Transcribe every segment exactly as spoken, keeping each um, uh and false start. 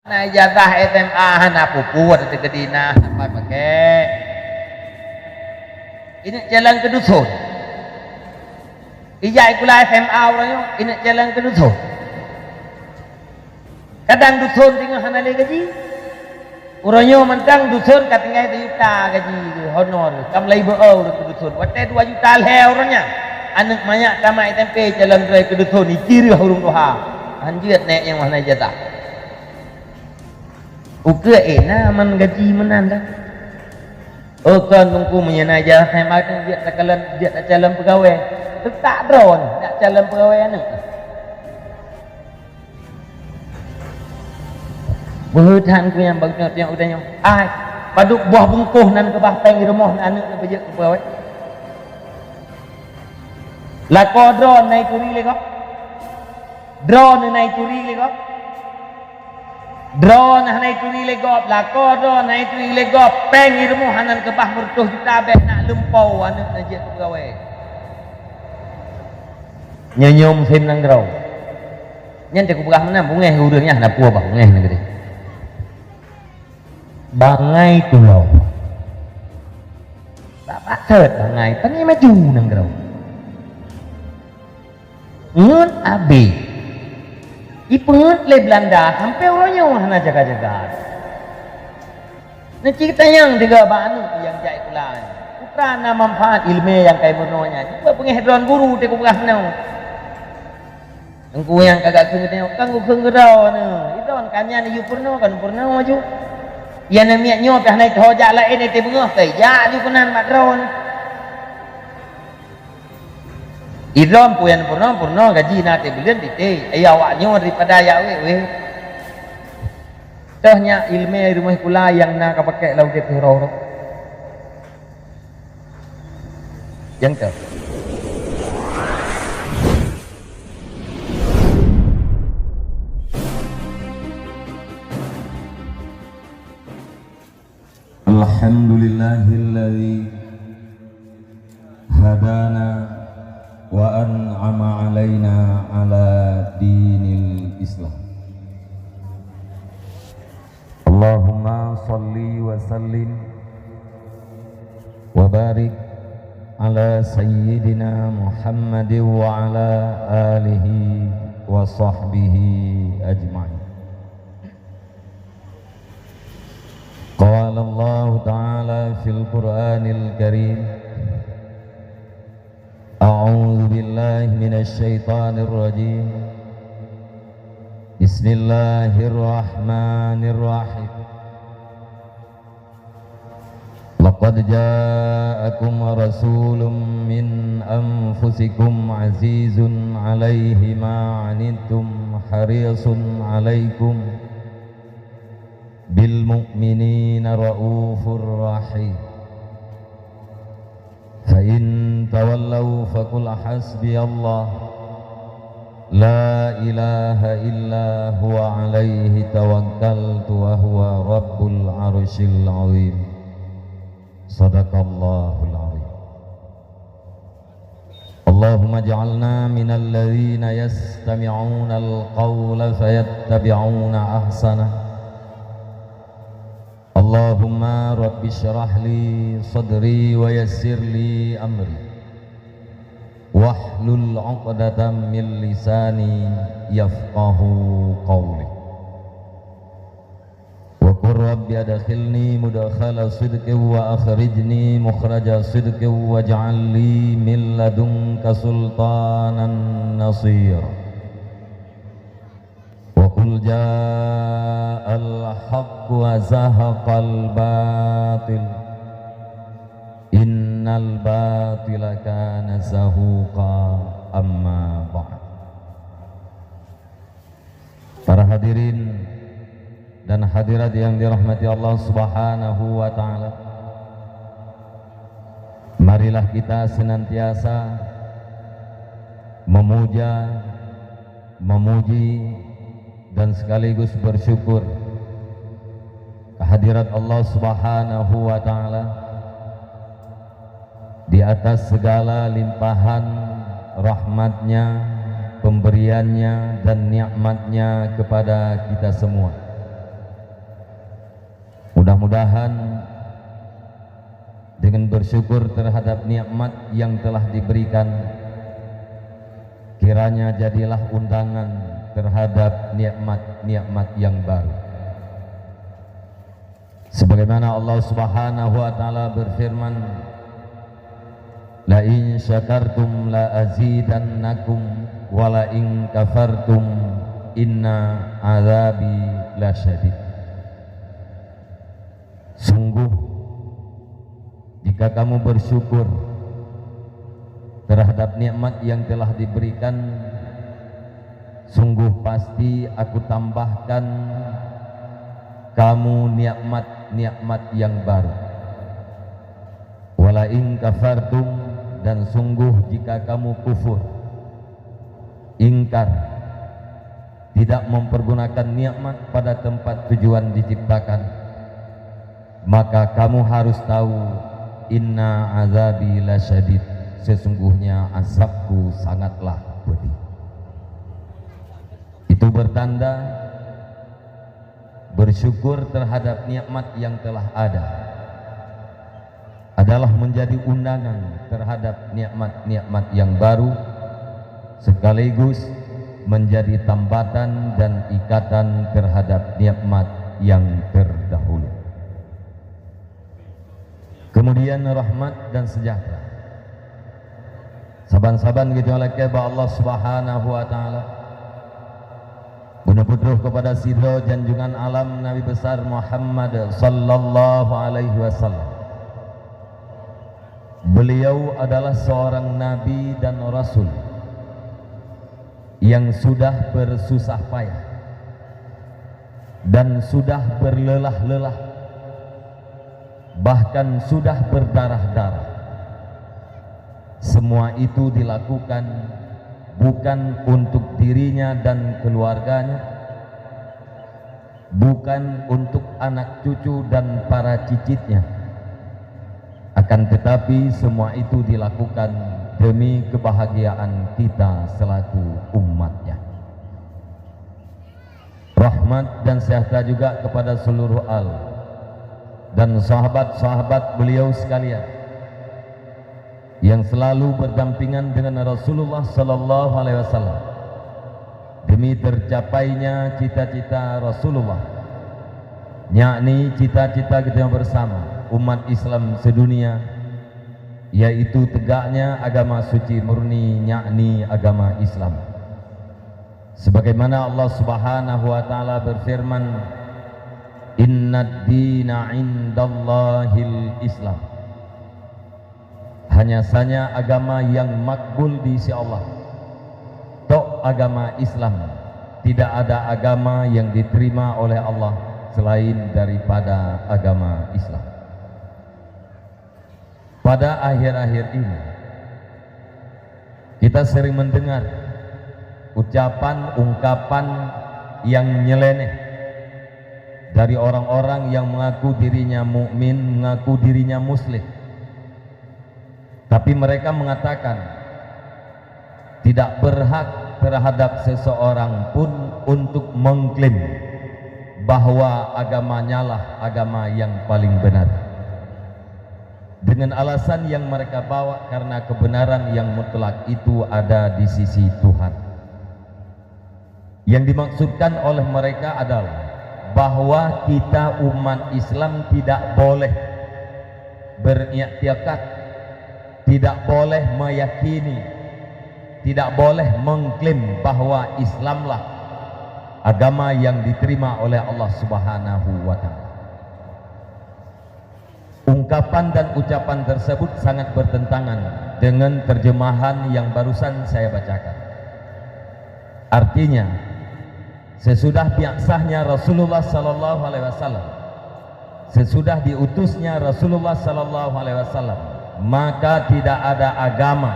Na ijazah S M A hana puput, teukeudi na hana pakai. Ineuk jalan keu dusun. Ijak sikula S M A uroe nyoe, ineuk jalan keu dusun. Kadang dusun singoh hana lé gaji. Uroe nyoe mantong dusun ka tinggai sijuta gaji geuh, honor. Ka mulai beu-o ureueng keu dusun. Watèe dua juta lhèe uroe nyan, aneuk manyak tamat S M P calon droe keu dusun, ijireuh ureueng tuha. Han jeuet nèk nyang hana ijazah. Ukeue ék na man gaji meunan dah. Oh kon Teungku, meunyoe na ijazah S M A tu jeuet takalon, jeuet tacalon peugawée. Teutak droeneuh nak calon peugawée aneuk. Beuhe that Teungku nyang bak nyoe tiep geutanyoe. Ai, padub boh bungkôh nan keubah péng di rumoh aneuk neuh beujeuet keu peugawée. Lakoe droeneuh na ituri lé gob. Droeneuh na ituri lé gob. Droeneuh na ituri lé gob, lakoe droeneuh na ituri lé gob, péng di rumoh hana keubah meureutoh juta bèk nak lumpoe aneuk neuh jeuet keu peugawée. Nyoe nyoe musém nanggroe. Nyan teuka peugah meunan, beungéh ureueng nyan hana peue bah beungéh nanggroe. Bangai tulông. Bak patot bangai, pane maju nanggroe. Ngon abéh. Ipeungeut lé Beulanda sampoe uroe nyoe hana jaga-jaga. Neucit tanyong tiga bak aneuk nyang jak sikula nyan. Peue na manfaat ileumèe nyang ka imeurunoe nyan? Cuba beungéh droen guru teuka peugah meunoe. Teungku nyang ka geukheun geutanyoe, kan geukheun keu droeneuh. Droen ka nyan yue peurunoe, kan peurunoe ju. Nyang na miet nyoe pih hana jiteuho jak laén, teubeungoh, teujak ju keunan bak droen. Idroen peue nyang peurunoe, peurunoe gaji na teuh buleuen titée. Ai awak nyoe daripada jak wéh-wéh. Toh nyak ileumèe rumoh sikula nyang na ka pakék lam udép uroe-uroe. Nyang toh. Alhamdulillahilladzi hadana wa an'ama alaina ala dinil Islam. Allahumma shalli wa sallim wa barik ala sayyidina Muhammadin wa ala alihi wa sahbihi ajma'in. Qala Allahu ta'ala fil Qur'anil Karim, a'udzu billahi minasy syaithanir rajim. Bismillahirrahmanirrahim. Laqad ja'akum rasulun min anfusikum azizun 'alaihi ma 'anittum harisun 'alaikum bil mu'minina raufur rahim. Fa in tawallau faqul hasbiyallah la ilaha illa huwa 'alaihi tawakkaltu wa huwa rabbul 'arsyil 'azim. Shadaqallahul 'azim. Allahumma ij'alna minal ladzina yastami'unal qaula fayattabi'una ahsanah. Allahumma rabbi syrah li sadri wa yassir li amri. Wahlul 'uqdatam min lisani yafqahu qawli. Wa qur rabbi adkhilni mudkhala sidqin wa akhrijni mukhraja sidqin waj'al li min ladunka sultanan nasira. Wa qul ja'al haqqu wa zahaqal batil. Innal batila kana zahuqa. Amma ba'd. Para hadirin dan hadirat yang dirahmati Allah Subhanahu wa taala. Marilah kita senantiasa memuja, memuji, dan sekaligus bersyukur kehadirat Allah Subhanahu wa taala di atas segala limpahan rahmat-Nya, pemberian-Nya, dan nikmat-Nya kepada kita semua. Mudah-mudahan dengan bersyukur terhadap nikmat yang telah diberikan, kiranya jadilah undangan terhadap nikmat-nikmat yang baru. Sebagaimana Allah Subhanahu wa Ta'ala berfirman, "La in syakartum la azidannakum, wa la in kafartum inna azabi lasyadid." Sungguh, jika kamu bersyukur terhadap nikmat yang telah diberikan, sungguh pasti Aku tambahkan kamu nikmat-nikmat yang baru. "Wa la in kafartum," dan sungguh jika kamu kufur, ingkar, tidak mempergunakan nikmat pada tempat tujuan diciptakan, maka kamu harus tahu, "Inna azabi lasyadid," sesungguhnya azabku sangatlah pedih. Itu bertanda bersyukur terhadap nikmat yang telah ada adalah menjadi undangan terhadap nikmat-nikmat yang baru, sekaligus menjadi tambatan dan ikatan terhadap nikmat yang terdahulu. Kemudian rahmat dan sejahtera saban-saban geutanyoe lakée bak Allah Subhanahu wa Ta'ala. Beuneuputroh kepada sidroe janjungan alam Nabi besar Muhammad sallallahu alaihi wasallam. Beliau adalah seorang nabi dan rasul yang sudah bersusah payah dan sudah berlelah-lelah, bahkan sudah berdarah-darah. Semua itu dilakukan bukan untuk dirinya dan keluarganya, bukan untuk anak cucu dan para cicitnya, akan tetapi semua itu dilakukan demi kebahagiaan kita selaku umatnya. Rahmat dan sejahtera juga kepada seluruh al dan sahabat-sahabat beliau sekalian yang selalu berdampingan dengan Rasulullah sallallahu alaihi wasallam demi tercapainya cita-cita Rasulullah, yakni cita-cita kita bersama umat Islam sedunia, yaitu tegaknya agama suci murni, yakni agama Islam. Sebagaimana Allah Subhanahu wa Ta'ala berfirman, "Innad dina indallahil Islam." Hanya saja agama yang makbul di sisi Allah, tok agama Islam. Tidak ada agama yang diterima oleh Allah selain daripada agama Islam. Pada akhir-akhir ini, kita sering mendengar ucapan, ungkapan yang nyeleneh dari orang-orang yang mengaku dirinya mukmin, mengaku dirinya muslim. Tapi mereka mengatakan, tidak berhak terhadap seseorang pun untuk mengklaim bahwa agamanya lah agama yang paling benar. Dengan alasan yang mereka bawa, karena kebenaran yang mutlak itu ada di sisi Tuhan. Yang dimaksudkan oleh mereka adalah bahwa kita umat Islam tidak boleh beriktikad, tidak boleh meyakini, tidak boleh mengklaim bahwa Islamlah agama yang diterima oleh Allah Subhanahu wa Ta'ala. Ungkapan dan ucapan tersebut sangat bertentangan dengan terjemahan yang barusan saya bacakan. Artinya, sesudah biaksahnya Rasulullah sallallahu alaihi wasallam, sesudah diutusnya Rasulullah sallallahu alaihi wasallam, maka tidak ada agama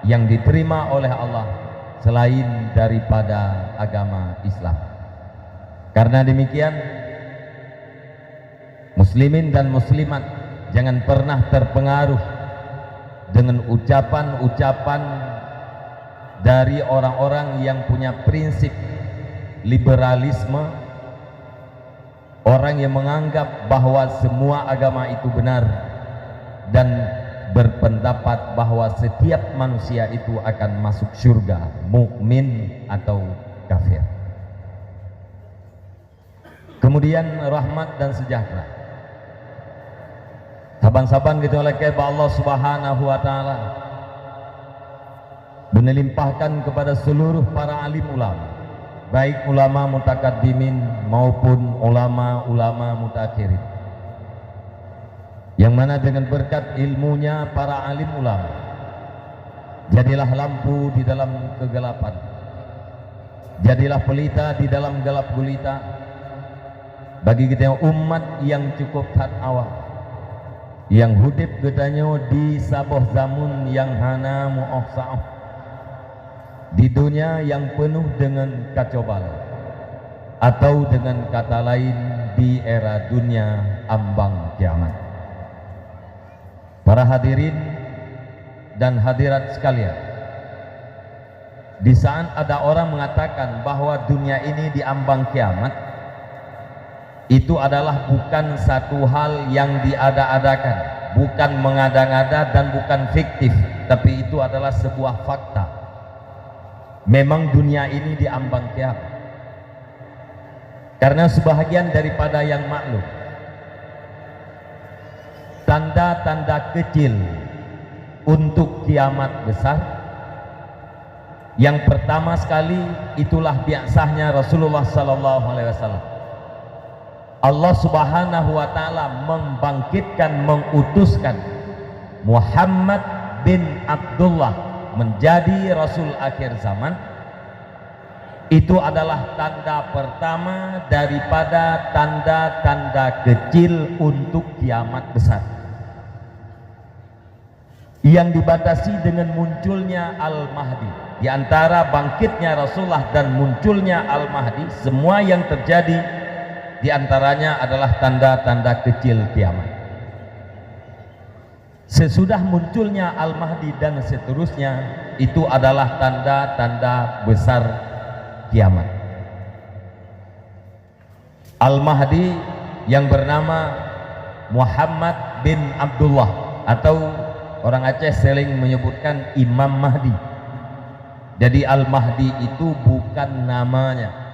yang diterima oleh Allah selain daripada agama Islam. Karena demikian, muslimin dan muslimat, jangan pernah terpengaruh dengan ucapan-ucapan dari orang-orang yang punya prinsip liberalisme, Orang yang menganggap bahwa semua agama itu benar dan berpendapat bahwa setiap manusia itu akan masuk surga, mukmin atau kafir. Kemudian rahmat dan sejahtera saban-saban geutanyoe lakée bak Allah Subhanahu wa Taala, dan dilimpahkan kepada seluruh para alim ulama, baik ulama mutakaddimin maupun ulama-ulama mutaakhirin. Yang mana dengan berkat ilmunya para alim ulama, jadilah lampu di dalam kegelapan, jadilah pelita di dalam gelap gulita bagi geutanyoe umat nyang cukup that awam, nyang udeb geutanyoe di saboh zamun nyang hana muoh saoh, di dunia nyang peunoh deungon kacobaan, atau deungon kata laén, di era dunia ambang kiamat. Para hadirin dan hadirat sekalian, di saat ada orang mengatakan bahwa dunia ini di ambang kiamat, itu adalah bukan satu hal yang diada-adakan, bukan mengada-ngada dan bukan fiktif, tapi itu adalah sebuah fakta. Memang dunia ini di ambang kiamat. Karena sebahagian daripada yang maklum, tanda-tanda kecil untuk kiamat besar, yang pertama sekali, itulah biasanya Rasulullah sallallahu alaihi wasallam. Allah Subhanahu wa Taala membangkitkan, mengutuskan Muhammad bin Abdullah menjadi rasul akhir zaman. Itu adalah tanda pertama daripada tanda-tanda kecil untuk kiamat besar, yang dibatasi dengan munculnya Al-Mahdi. Di antara bangkitnya Rasulullah dan munculnya Al-Mahdi, semua yang terjadi di antaranya adalah tanda-tanda kecil kiamat. Sesudah munculnya Al-Mahdi dan seterusnya, itu adalah tanda-tanda besar kiamat. Al-Mahdi yang bernama Muhammad bin Abdullah, atau orang Aceh sering menyebutkan Imam Mahdi. Jadi, Al-Mahdi itu bukan namanya.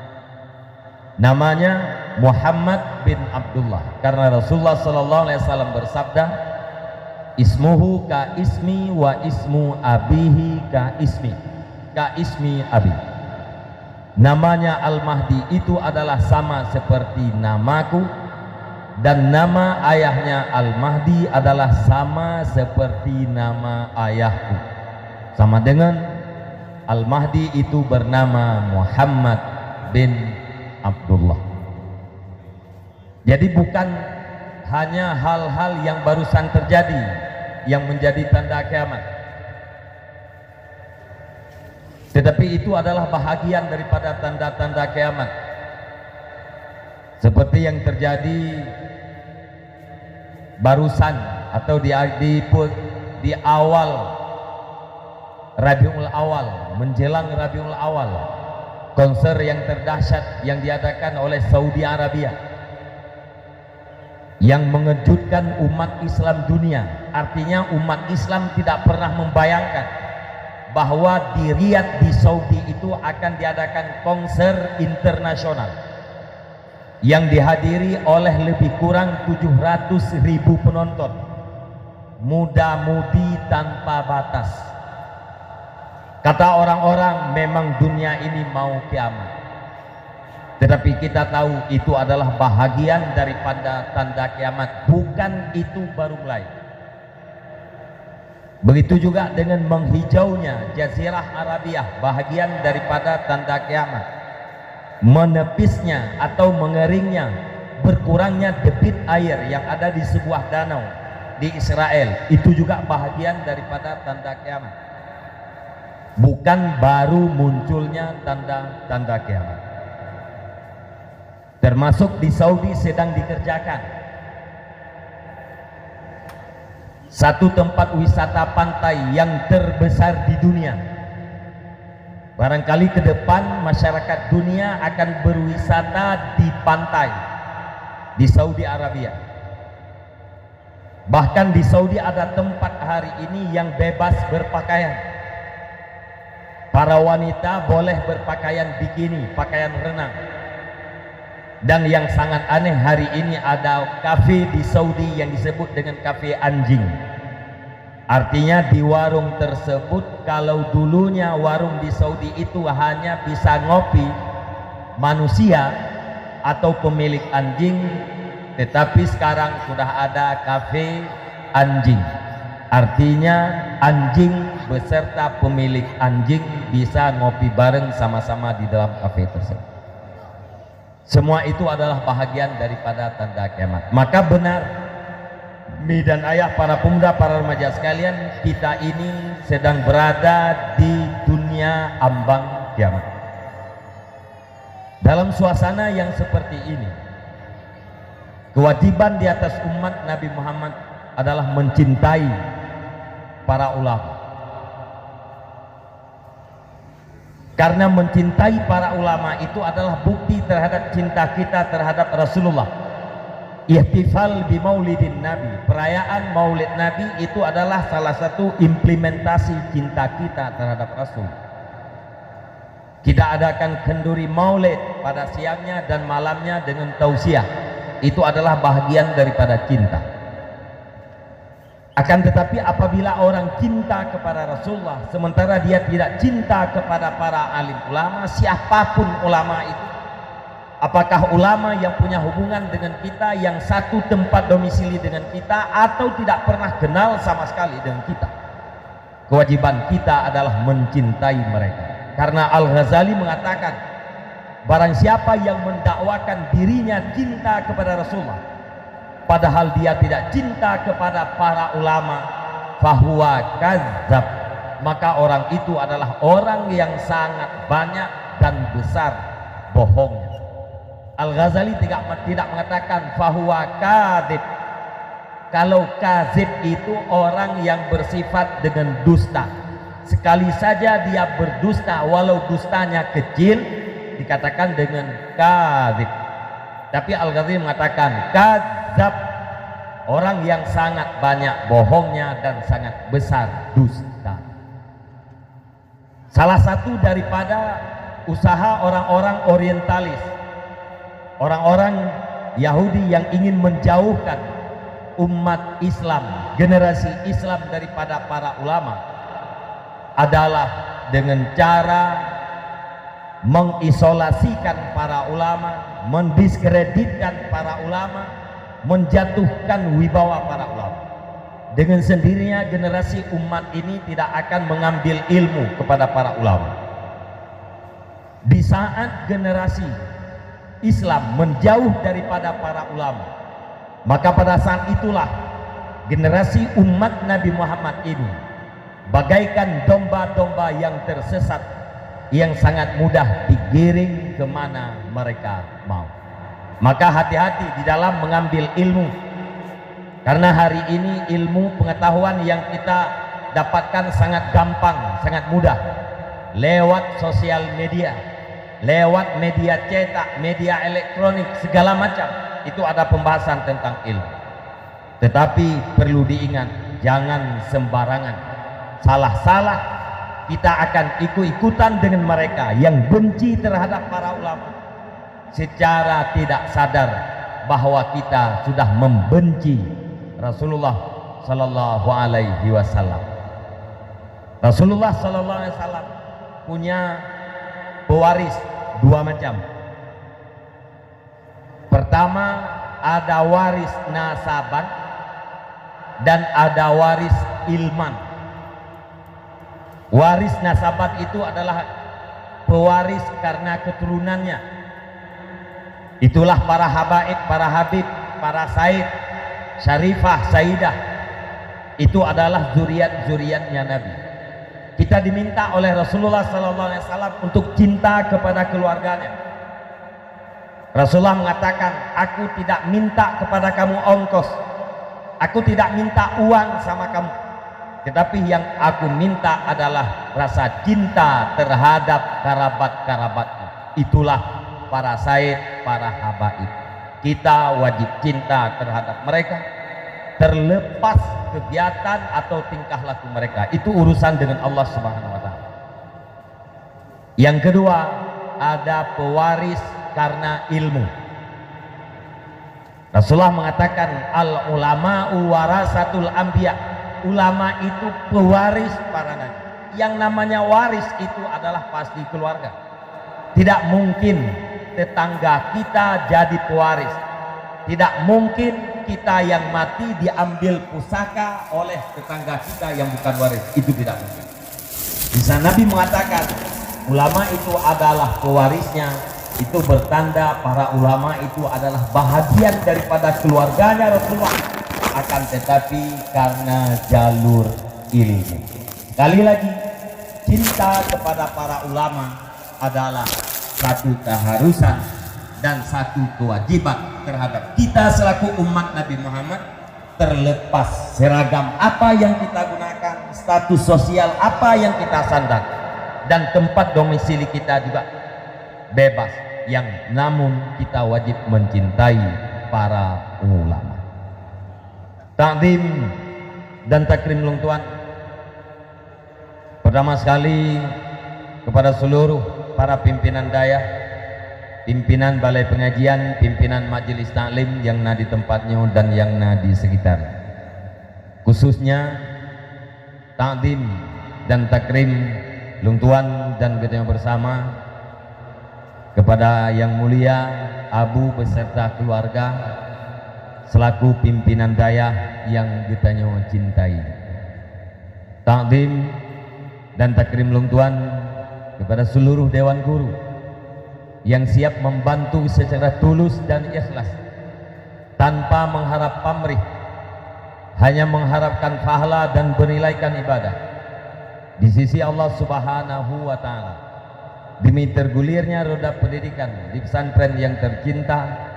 Namanya Muhammad bin Abdullah, karena Rasulullah sallallahu alaihi wasallam bersabda, "Ismuhu ka ismi wa ismu abihi ka ismi, ka ismi abi." Namanya Al-Mahdi itu adalah sama seperti namaku, dan nama ayahnya Al-Mahdi adalah sama seperti nama ayahku. Sama dengan Al-Mahdi itu bernama Muhammad bin Abdullah. Jadi, bukan hanya hal-hal yang barusan terjadi yang menjadi tanda kiamat, tetapi itu adalah bahagian daripada tanda-tanda kiamat, seperti yang terjadi barusan atau di, di, di awal Rabiul Awal, menjelang Rabiul Awal, konser yang terdahsyat yang diadakan oleh Saudi Arabia, yang mengejutkan umat Islam dunia. Artinya, umat Islam tidak pernah membayangkan bahwa di Riyadh, di Saudi itu akan diadakan konser internasional yang dihadiri oleh lebih kurang tujuh ratus ribu penonton, muda-mudi tanpa batas. Kata orang-orang, memang dunia ini mau kiamat. Tetapi kita tahu itu adalah bahagian daripada tanda kiamat, bukan itu baru mulai. Begitu juga dengan menghijaunya Jazirah Arabia, bahagian daripada tanda kiamat. Menepisnya atau mengeringnya, berkurangnya debit air yang ada di sebuah danau di Israel, itu juga bahagian daripada tanda kiamat. Bukan baru munculnya tanda-tanda kiamat. Termasuk di Saudi sedang dikerjakan satu tempat wisata pantai yang terbesar di dunia. Barangkali ke depan masyarakat dunia akan berwisata di pantai. di Saudi Arabia. Bahkan di Saudi ada tempat hari ini yang bebas berpakaian. Para wanita boleh berpakaian bikini, pakaian renang. Dan yang sangat aneh, hari ini ada kafe di Saudi yang disebut dengan kafe anjing. Artinya di warung tersebut, kalau dulunya warung di Saudi itu hanya bisa ngopi manusia atau pemilik anjing, tetapi sekarang sudah ada kafe anjing. Artinya anjing beserta pemilik anjing bisa ngopi bareng sama-sama di dalam kafe tersebut. Semua itu adalah bahagian daripada tanda kiamat. Maka benar, mi dan ayah, para pemuda, para remaja sekalian, kita ini sedang berada di dunia ambang kiamat. Dalam suasana yang seperti ini, kewajiban di atas umat Nabi Muhammad adalah mencintai para ulama. Karena mencintai para ulama itu adalah bukti terhadap cinta kita terhadap Rasulullah. Ihtifal bi maulidin Nabi, perayaan Maulid Nabi, itu adalah salah satu implementasi cinta kita terhadap Rasul. Kita adakan kenduri Maulid pada siangnya dan malamnya dengan tausiah. Itu adalah bahagian daripada cinta. Akan tetapi, apabila orang cinta kepada Rasulullah sementara dia tidak cinta kepada para alim ulama, siapapun ulama itu, apakah ulama yang punya hubungan dengan kita, yang satu tempat domisili dengan kita, atau tidak pernah kenal sama sekali dengan kita, kewajiban kita adalah mencintai mereka. Karena Al-Ghazali mengatakan, barang siapa yang mendakwakan dirinya cinta kepada Rasulullah, padahal dia tidak cinta kepada para ulama, fahuwa kazab, maka orang itu adalah orang yang sangat banyak dan besar bohongnya. Al-Ghazali tidak, tidak mengatakan fahuwa kadzib. Kalau kazib itu orang yang bersifat dengan dusta. Sekali saja dia berdusta, walau dustanya kecil, dikatakan dengan kazib. Tapi Al-Ghazali mengatakan kazab, orang yang sangat banyak bohongnya dan sangat besar dusta. Salah satu daripada usaha orang-orang orientalis, orang-orang Yahudi yang ingin menjauhkan umat Islam, generasi Islam daripada para ulama, adalah dengan cara mengisolasikan para ulama, mendiskreditkan para ulama, menjatuhkan wibawa para ulama. Dengan sendirinya, generasi umat ini tidak akan mengambil ilmu kepada para ulama. Di saat generasi Islam menjauh daripada para ulama, maka pada saat itulah generasi umat Nabi Muhammad ini bagaikan domba-domba yang tersesat, yang sangat mudah digiring ke mana mereka mau. Maka hati-hati di dalam mengambil ilmu. Karena hari ini ilmu pengetahuan yang kita dapatkan sangat gampang, sangat mudah. Lewat sosial media, lewat media cetak, media elektronik, segala macam. Itu ada pembahasan tentang ilmu. Tetapi perlu diingat, jangan sembarangan. Salah-salah, kita akan ikut-ikutan dengan mereka yang benci terhadap para ulama, secara tidak sadar bahwa kita sudah membenci Rasulullah sallallahu alaihi wasallam. Rasulullah sallallahu alaihi wasallam punya pewaris dua macam. Pertama, ada waris nasaban dan ada waris ilman. Waris nasaban itu adalah pewaris karena keturunannya. Itulah para habaib, para habib, para said, syarifah, saidah. Itu adalah zuriat-zuriatnya Nabi. Kita diminta oleh Rasulullah sallallahu alaihi wasallam untuk cinta kepada keluarganya. Rasulullah mengatakan, "Aku tidak minta kepada kamu ongkos. Aku tidak minta uang sama kamu. Tetapi yang aku minta adalah rasa cinta terhadap karabat-karabatku." Itulah para said, para habaib. Kita wajib cinta terhadap mereka, terlepas kegiatan atau tingkah laku mereka. Itu urusan dengan Allah Subhanahu wa Ta'ala. Yang kedua, ada pewaris karena ilmu. Rasulullah mengatakan, "Al ulama'u warasatul anbiya." Ulama itu pewaris para nabi. Yang namanya waris itu adalah pasti keluarga. Tidak mungkin tetangga kita jadi pewaris. Tidak mungkin kita yang mati diambil pusaka oleh tetangga kita yang bukan waris. Itu tidak mungkin. Bisa Nabi mengatakan, ulama itu adalah pewarisnya. Itu bertanda para ulama itu adalah bahagian daripada keluarganya Rasulullah. Akan tetapi karena jalur ilmu. Sekali lagi, cinta kepada para ulama adalah satu keharusan dan satu kewajiban terhadap kita selaku umat Nabi Muhammad, terlepas seragam apa yang kita gunakan, status sosial apa yang kita sandang, dan tempat domisili kita juga bebas. Yang namun kita wajib mencintai para ulama. Takzim dan takrim lôn tuan. Pertama sekali, kepada seluruh para pimpinan dayah, pimpinan balai pengajian, pimpinan majelis taklim yang na di tempat nyoe dan yang na di sekitar. Khususnya, takzim dan takrim lôn tuan dan geutanyoe bersama kepada Yang Mulia Abu beserta keluarga selaku pimpinan dayah yang geutanyoe cintai. Takzim dan takrim lôn tuan kepada seluruh dewan guru yang siap membantu secara tulus dan ikhlas tanpa mengharap pamrih, hanya mengharapkan pahala dan menilaikan ibadah di sisi Allah Subhanahu wa Ta'ala. Demi tergulirnya roda pendidikan di pesantren yang tercinta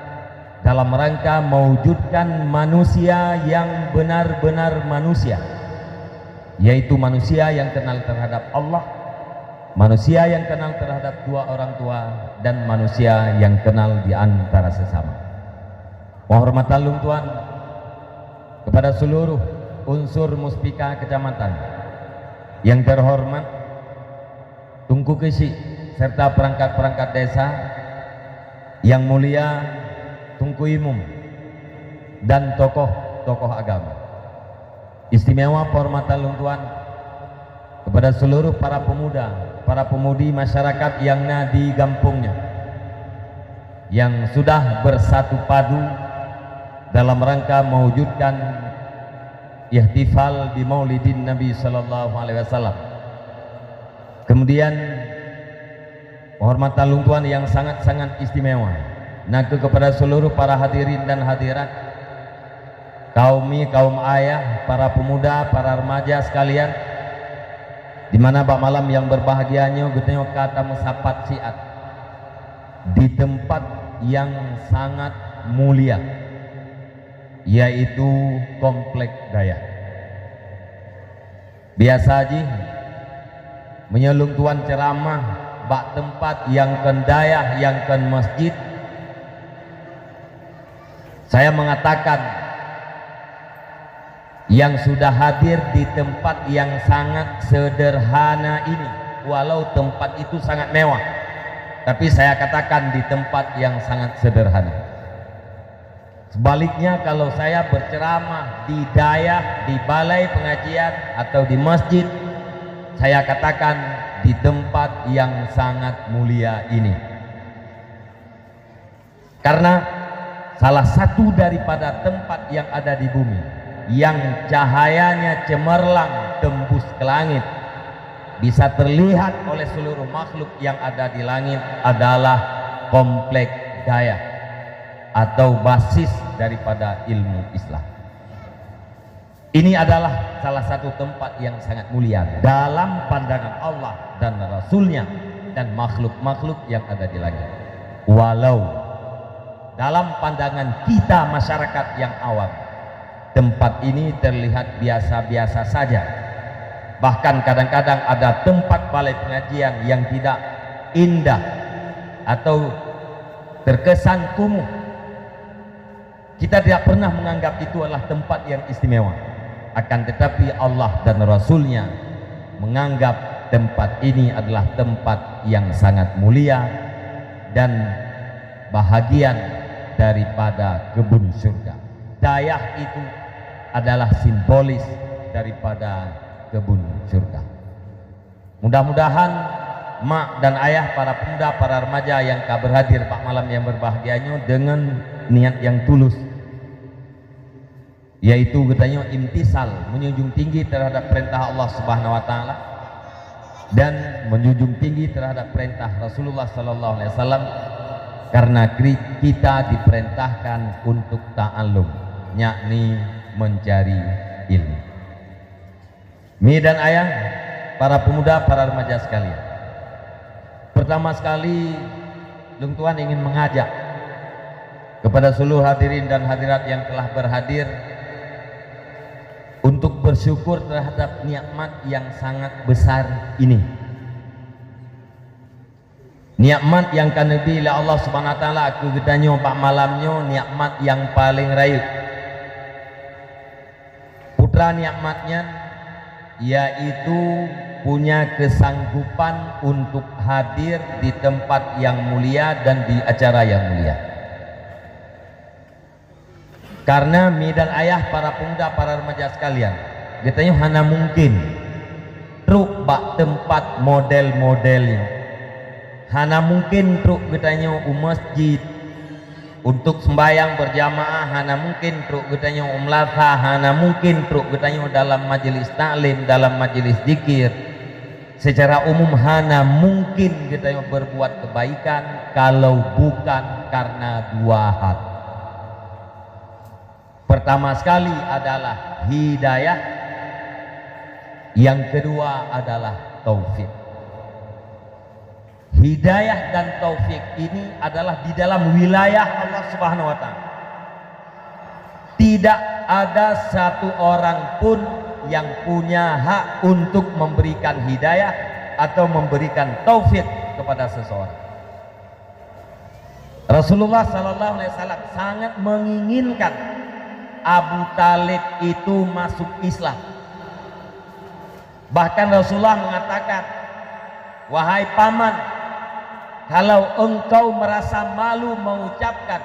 dalam rangka mewujudkan manusia yang benar-benar manusia, yaitu manusia yang kenal terhadap Allah, manusia yang kenal terhadap dua orang tua, dan manusia yang kenal di antara sesama. Penghormatan lôn tuan kepada seluruh unsur Muspika Kecamatan yang terhormat Teungku Keuchik serta perangkat-perangkat desa, yang mulia Teungku Imum dan tokoh-tokoh agama. Istimewa penghormatan lôn tuan kepada seluruh para pemuda, para pemudi masyarakat yang na di gampong nyoe, yang sudah bersatu padu dalam rangka mewujudkan ihtifal bi Maulidin Nabi sallallahu alaihi wasallam. Kemudian, penghormatan lôn tuan yang sangat-sangat istimewa, nakeuh kepada seluruh para hadirin dan hadirat, kaum mi, kaum ayah, para pemuda, para remaja sekalian, di mana bak malam yang berbahagia nyoe geutanyoe ka tameusapat siat di tempat yang sangat mulia, yaitu Komplek Dayah. Biasa jih, meunyoe lôn tuan ceuramah bak teumpat nyang kon dayah, nyang kon masjid, saya mengatakan, yang sudah hadir di tempat yang sangat sederhana ini, walau tempat itu sangat mewah, tapi saya katakan di tempat yang sangat sederhana. Sebaliknya, kalau saya berceramah di dayah, di balai pengajian, atau di masjid, saya katakan di tempat yang sangat mulia ini. Karena salah satu daripada tempat yang ada di bumi yang cahayanya cemerlang tembus ke langit, bisa terlihat oleh seluruh makhluk yang ada di langit adalah Komplek Dayah atau basis daripada ilmu Islam. Ini adalah salah satu tempat yang sangat mulia dalam pandangan Allah dan Rasul-Nya dan makhluk-makhluk yang ada di langit. Walau dalam pandangan kita masyarakat yang awam, tempat ini terlihat biasa-biasa saja. Bahkan kadang-kadang ada tempat balai pengajian yang tidak indah atau terkesan kumuh. Kita tidak pernah menganggap itu adalah tempat yang istimewa. Akan tetapi Allah dan Rasul-Nya menganggap tempat ini adalah tempat yang sangat mulia dan bahagian daripada kebun surga. Dayah itu adalah simbolis daripada kebun surga. Mudah-mudahan mak dan ayah, para pemuda, para remaja nyang ka berhadir bak malam nyang berbahagia nyoe deungon niat nyang tulus, yaitu geutanyoe imtisal, menjunjung tinggi terhadap perintah Allah Subhanahu wa Taala dan menjunjung tinggi terhadap perintah Rasulullah sallallahu alaihi wasallam, karena kri-, kita diperintahkan untuk ta'allum, yakni mencari ilmu. Mi dan ayah, para pemuda, para remaja sekalian. Pertama sekali, lôn tuan ingin mengajak kepada seluruh hadirin dan hadirat yang telah berhadir untuk bersyukur terhadap nikmat yang sangat besar ini. Nikmat nyang ka neubi lé Allah Subhanahu wa Taala keu geutanyoe bak malam nyoe, nikmat nyang paleng rayeuk. Putra nikmat nyan yaitu punya kesanggupan untuk hadir di tempat yang mulia dan di acara yang mulia. Karena mi dan ayah, para pemuda, para remaja sekalian, geutanyoe hana mungkin trok bak tempat model-model nyoe. Hana mungkin trok geutanyoe u masjid untuk sembahyang berjamaah, hana mungkin trok geutanyoe u meulasa, hana mungkin trok geutanyoe dalam majelis taklim, dalam majelis zikir. Secara umum hana mungkin geutanyoe berbuat kebaikan kalau bukan karena dua hal. Pertama sekali adalah hidayah, yang kedua adalah taufik. Hidayah dan taufik ini adalah di dalam wilayah Allah Subhanahu wa Taala. Tidak ada satu orang pun yang punya hak untuk memberikan hidayah atau memberikan taufik kepada seseorang. Rasulullah sallallahu alaihi wasallam sangat menginginkan Abu Thalib itu masuk Islam. Bahkan Rasulullah mengatakan, "Wahai paman, kalau engkau merasa malu mengucapkan,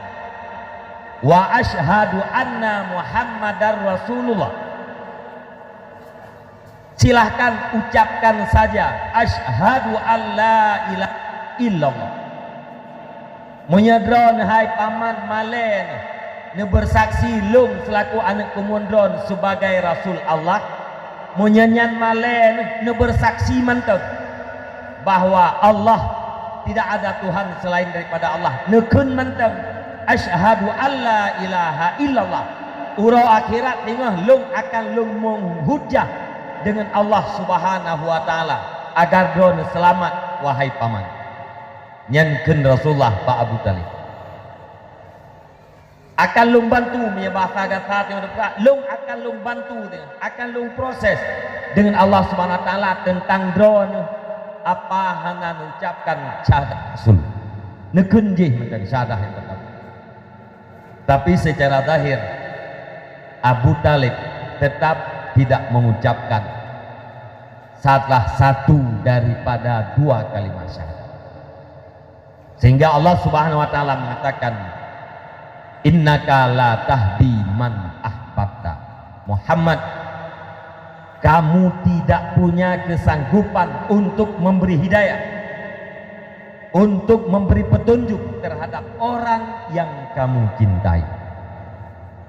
'Wa asyhadu anna Muhammadar Rasulullah,' silahkan ucapkan saja, 'Asyhadu an la ilaha illallah.'" Meunyoe droeneuh hai paman malée neubeursaksi lôn seulaku aneuëk keumuen droen sebagai rasul Allah, meunyoe nyan malée neubeursaksi mantong bahwa Allah tidak ada Tuhan selain daripada Allah, neukheun mantong, "Asyhadu an la ilaha illallah." Uroe akhirat teungoh lôn akan lôn meuhujah deungon Allah Subhanahu wa Taala agar droeneuh seulamat, wahai paman. Nyan kheun Rasulullah bak Abu Thalib. Akan lôn bantu, meunyoe bahasa gata teungoh teupeugah, lôn akan lôn bantu, akan lôn proses deungon Allah Subhanahu wa Taala teuntang droeneuh apa hana neucapkan syahadat rasul. Neukheun jih mantong syahadah nyang pertama. Tapi secara zahir, Abu Thalib tetap tidak mengucapkan salah satu daripada dua kalimat syahadat. Sehingga Allah Subhanahu wa Taala mengatakan, "Innaka la tahdi man ahbabta." Muhammad, kamu tidak punya kesanggupan untuk memberi hidayah, untuk memberi petunjuk terhadap orang yang kamu cintai.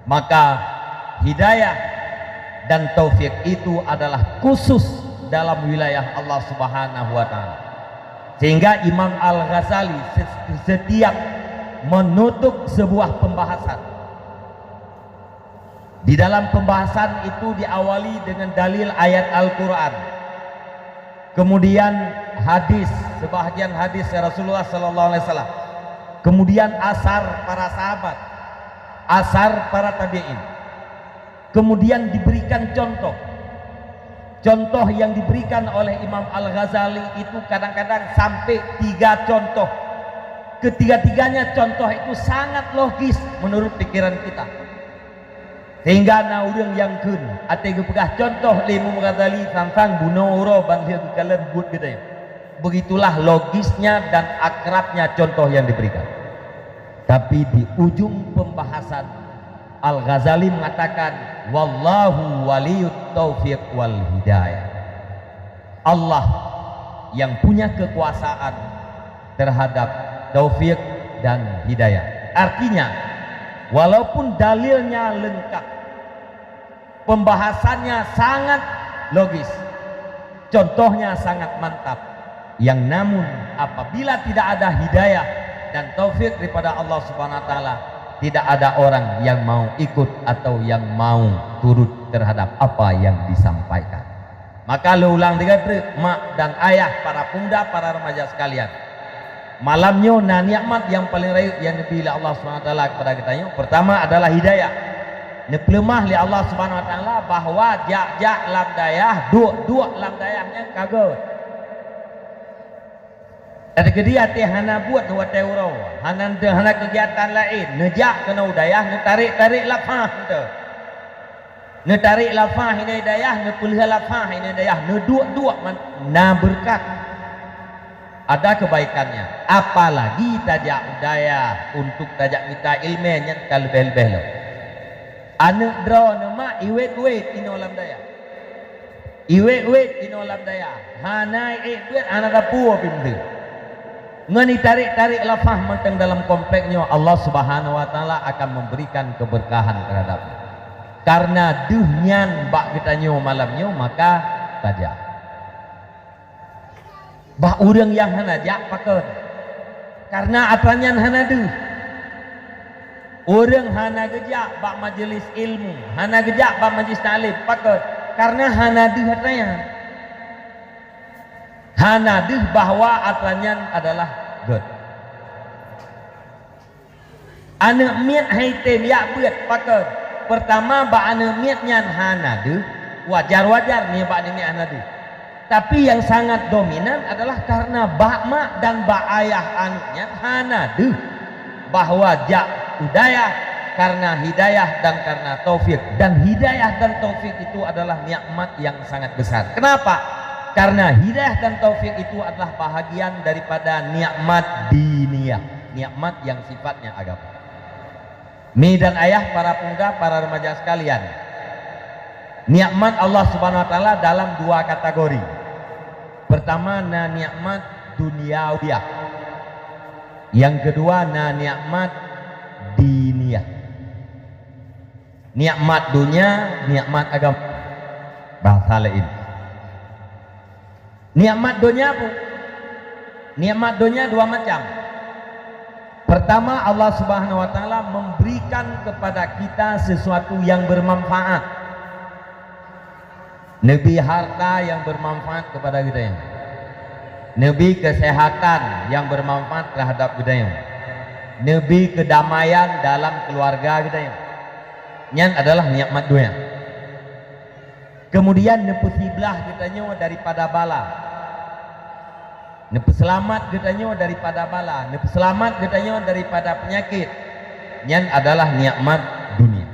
Maka hidayah dan taufik itu adalah khusus dalam wilayah Allah Subhanahu wa Taala. Sehingga Imam Al-Ghazali se-, setiap menutup sebuah pembahasan, di dalam pembahasan itu diawali dengan dalil ayat Al-Quran, kemudian hadis, sebahagian hadis Rasulullah sallallahu alaihi wasallam, kemudian asar para sahabat, asar para tabi'in, kemudian diberikan contoh. Contoh yang diberikan oleh Imam Al-Ghazali itu kadang-kadang sampai tiga contoh. Ketiga-tiganya contoh itu sangat logis menurut pikiran kita. Sehingga na ureuëng nyang kheun, até geupeugah contoh lé Imam Ghazali sang-sang bunoe uroe ban lheueh geukalon buet geutanyoe. Begitulah logisnya dan akrabnya contoh yang diberikan. Tapi di ujung pembahasan, Al-Ghazali mengatakan, "Wallahu waliyut taufiq wal hidayah." Allah yang punya kekuasaan terhadap taufik dan hidayah. Artinya, walaupun dalilnya lengkap, pembahasannya sangat logis, contohnya sangat mantap, yang namun apabila tidak ada hidayah dan taufik daripada Allah Subhanahu wa taala, tidak ada orang yang mau ikut atau yang mau turut terhadap apa yang disampaikan. Maka lôn ulang tiga treuk, mak dan ayah, para pemuda, para remaja sekalian. Malam nyoe na nikmat nyang paleng rayeuk nyang neubi lé Allah Subhanahu wa taala kepada geutanyoe. Pertama adalah hidayah. Neupeuleumah lé Allah Subhanahu wa taala bahwa jak-jak lam dayah, duek-duek lam dayah nyan ka gét. Teukeudi até hana buet watée uroe, hana, hana keugiatan laén, neujak keunoe u dayah, neutarek-tarek lafah eunteuk. Neutarek lafah inai dayah, neupeulheueh lafah inai dayah, neuduek-duek man-, na beureukat. Ada kebaikannya. Apalagi tajak u dayah untuk tajak mita iéleumé, nyan ka leubeh-leubeh lom. Aneuëk droeneuh mak iwet-wet inoe lam dayah. Iwet-wet inoe lam dayah. Hana ék beuet, hana sapeue pih meuteun. Ngon itarek-tarek lafah mantong dalam komplek nyoe, Allah Subhanahu wa taala akan memberikan keberkahan terhadap. Karena deuh nyan bak geutanyoe malam nyoe, maka tajak. Bak ureuëng nyang hana jak pakon? Karena atra nyan hana deuh. Ureuëng hana geujak bak majelis ilmu, hana geujak bak majelis taklim, pakon? Karena hana deuh atra nyan. Hana deuh bahwa atra nyan adalah gét. Aneuëk miet hai tem jak beuet, pakon? Pertama, bak aneuëk miet nyan hana deuh, wajar-wajar nibak aneuëk miet hana deuh. Tapi nyang sangat dominan adalah karena bak mak dan bak ayah aneuëk nyan hana deuh bahwa jak u dayah karena hidayah dan karena taufik. Dan hidayah dan taufik itu adalah nikmat yang sangat besar. Kenapa? Karena hidayah dan taufik itu adalah bahagian daripada nikmat diniyah, nikmat yang sifatnya agama. Mi dan ayah, para pemuda, para remaja sekalian, nikmat Allah Subhanahu wa taala dalam dua kategori. Pertama na nikmat duniawiyah. Yang kedua na nikmat diniyah. Nikmat dunia, nikmat agama. Bahasa lain. Nikmat donya pun. Nikmat donya dua macam. Pertama, Allah Subhanahu wa taala memberikan kepada kita sesuatu yang bermanfaat. Neubi harta yang bermanfaat kepada geutanyoe. Neubi kesehatan yang bermanfaat terhadap geutanyoe. Neubi kedamaian dalam keluarga geutanyoe. Nyan adalah nikmat donya. Kemudian neupeusiblah geutanyoe daripada bala. Neupeuseulamat geutanyoe daripada bala, neupeuseulamat geutanyoe daripada peunyakét. Nyan adalah nikmat dunia.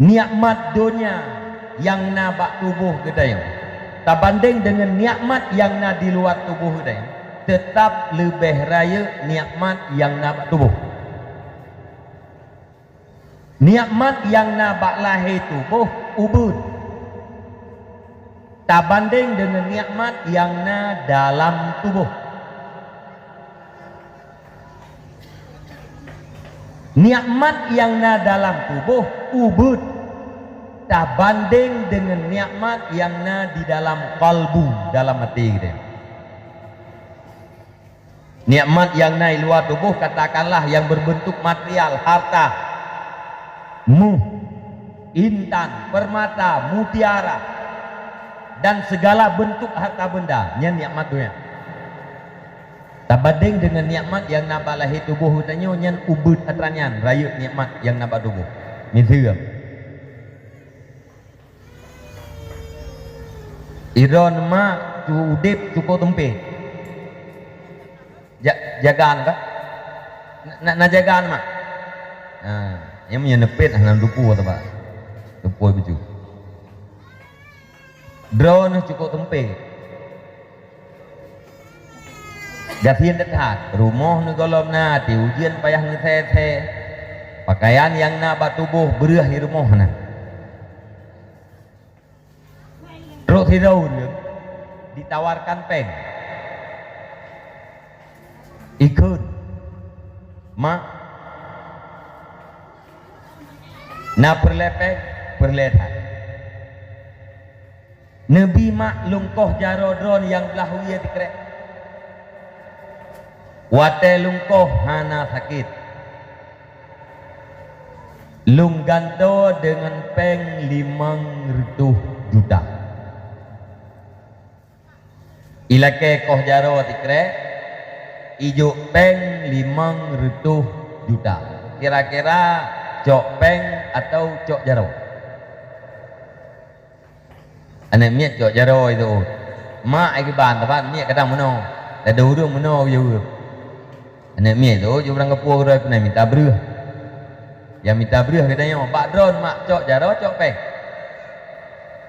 Nikmat donya nyang na bak tuboh geutanyoe tabandeng deungon nikmat nyang na di luwa tuboh geutanyoe, teutap leubeh rayeuk nikmat nyang na bak tuboh. Nikmat nyang na bak lahé tuboh ubeuet tabandeng deungon nikmat nyang na dalam tuboh. Nikmat nyang na dalam tuboh ubeuet tabandeng deungon nikmat nyang na di dalam kalbu, dalam até geutanyoe. Nikmat nyang na i luwa tuboh, katakanlah nyang berbentuk material, harta, meuh, intan, permata, mutiara, dan segala bentuk harta benda, nyan nikmat donya. Tabandeng deungon nikmat nyang na bak lahé tuboh geutanyoe, nyan ubeuet atra nyan, rayeuk nikmat nyang na bak tuboh. Miseue, Idroe neumak cu-, udeb cukôp teumpét. Ja-, jagaan kah? Na, na, na jagaan mak? Ha, nyang meunyoe neupet hana dupu teuba. Dupu bucu. Droeneuh cukôp teumpé. Gasien that-that, rumoh neugohlom na, di ujeuen payah neusé-sé. Pakaian nyang na bak tuboh breueh di rumoh na. Trok sidroe ureuëng ditawarkan péng. Ikheun, "Mak, na peureulée péng?" "Peureulée that." "Neubi mak lôn koh jaroe droeneuh nyang blah wie sikrek." "Watée lôn koh hana sakét. Lôn gantoe deungon péng limong reutôh juta." Ilakée koh jaroe sikrek, ijok péng limong reutôh juta. Kira-kira cok péng atawa cok jaroe? Aneuk miet cok jaroe itu. Mak ai kiban, teuma miet kadang meunoe. Ladôm ureuëng meunoe geujaweueb. Aneuk miet itu, jeuet barang geupeu keudroe peunan mita breueh. Nyang mita breueh geutanyoe, "Bak droeneuh mak cok jaroe, cok péng?"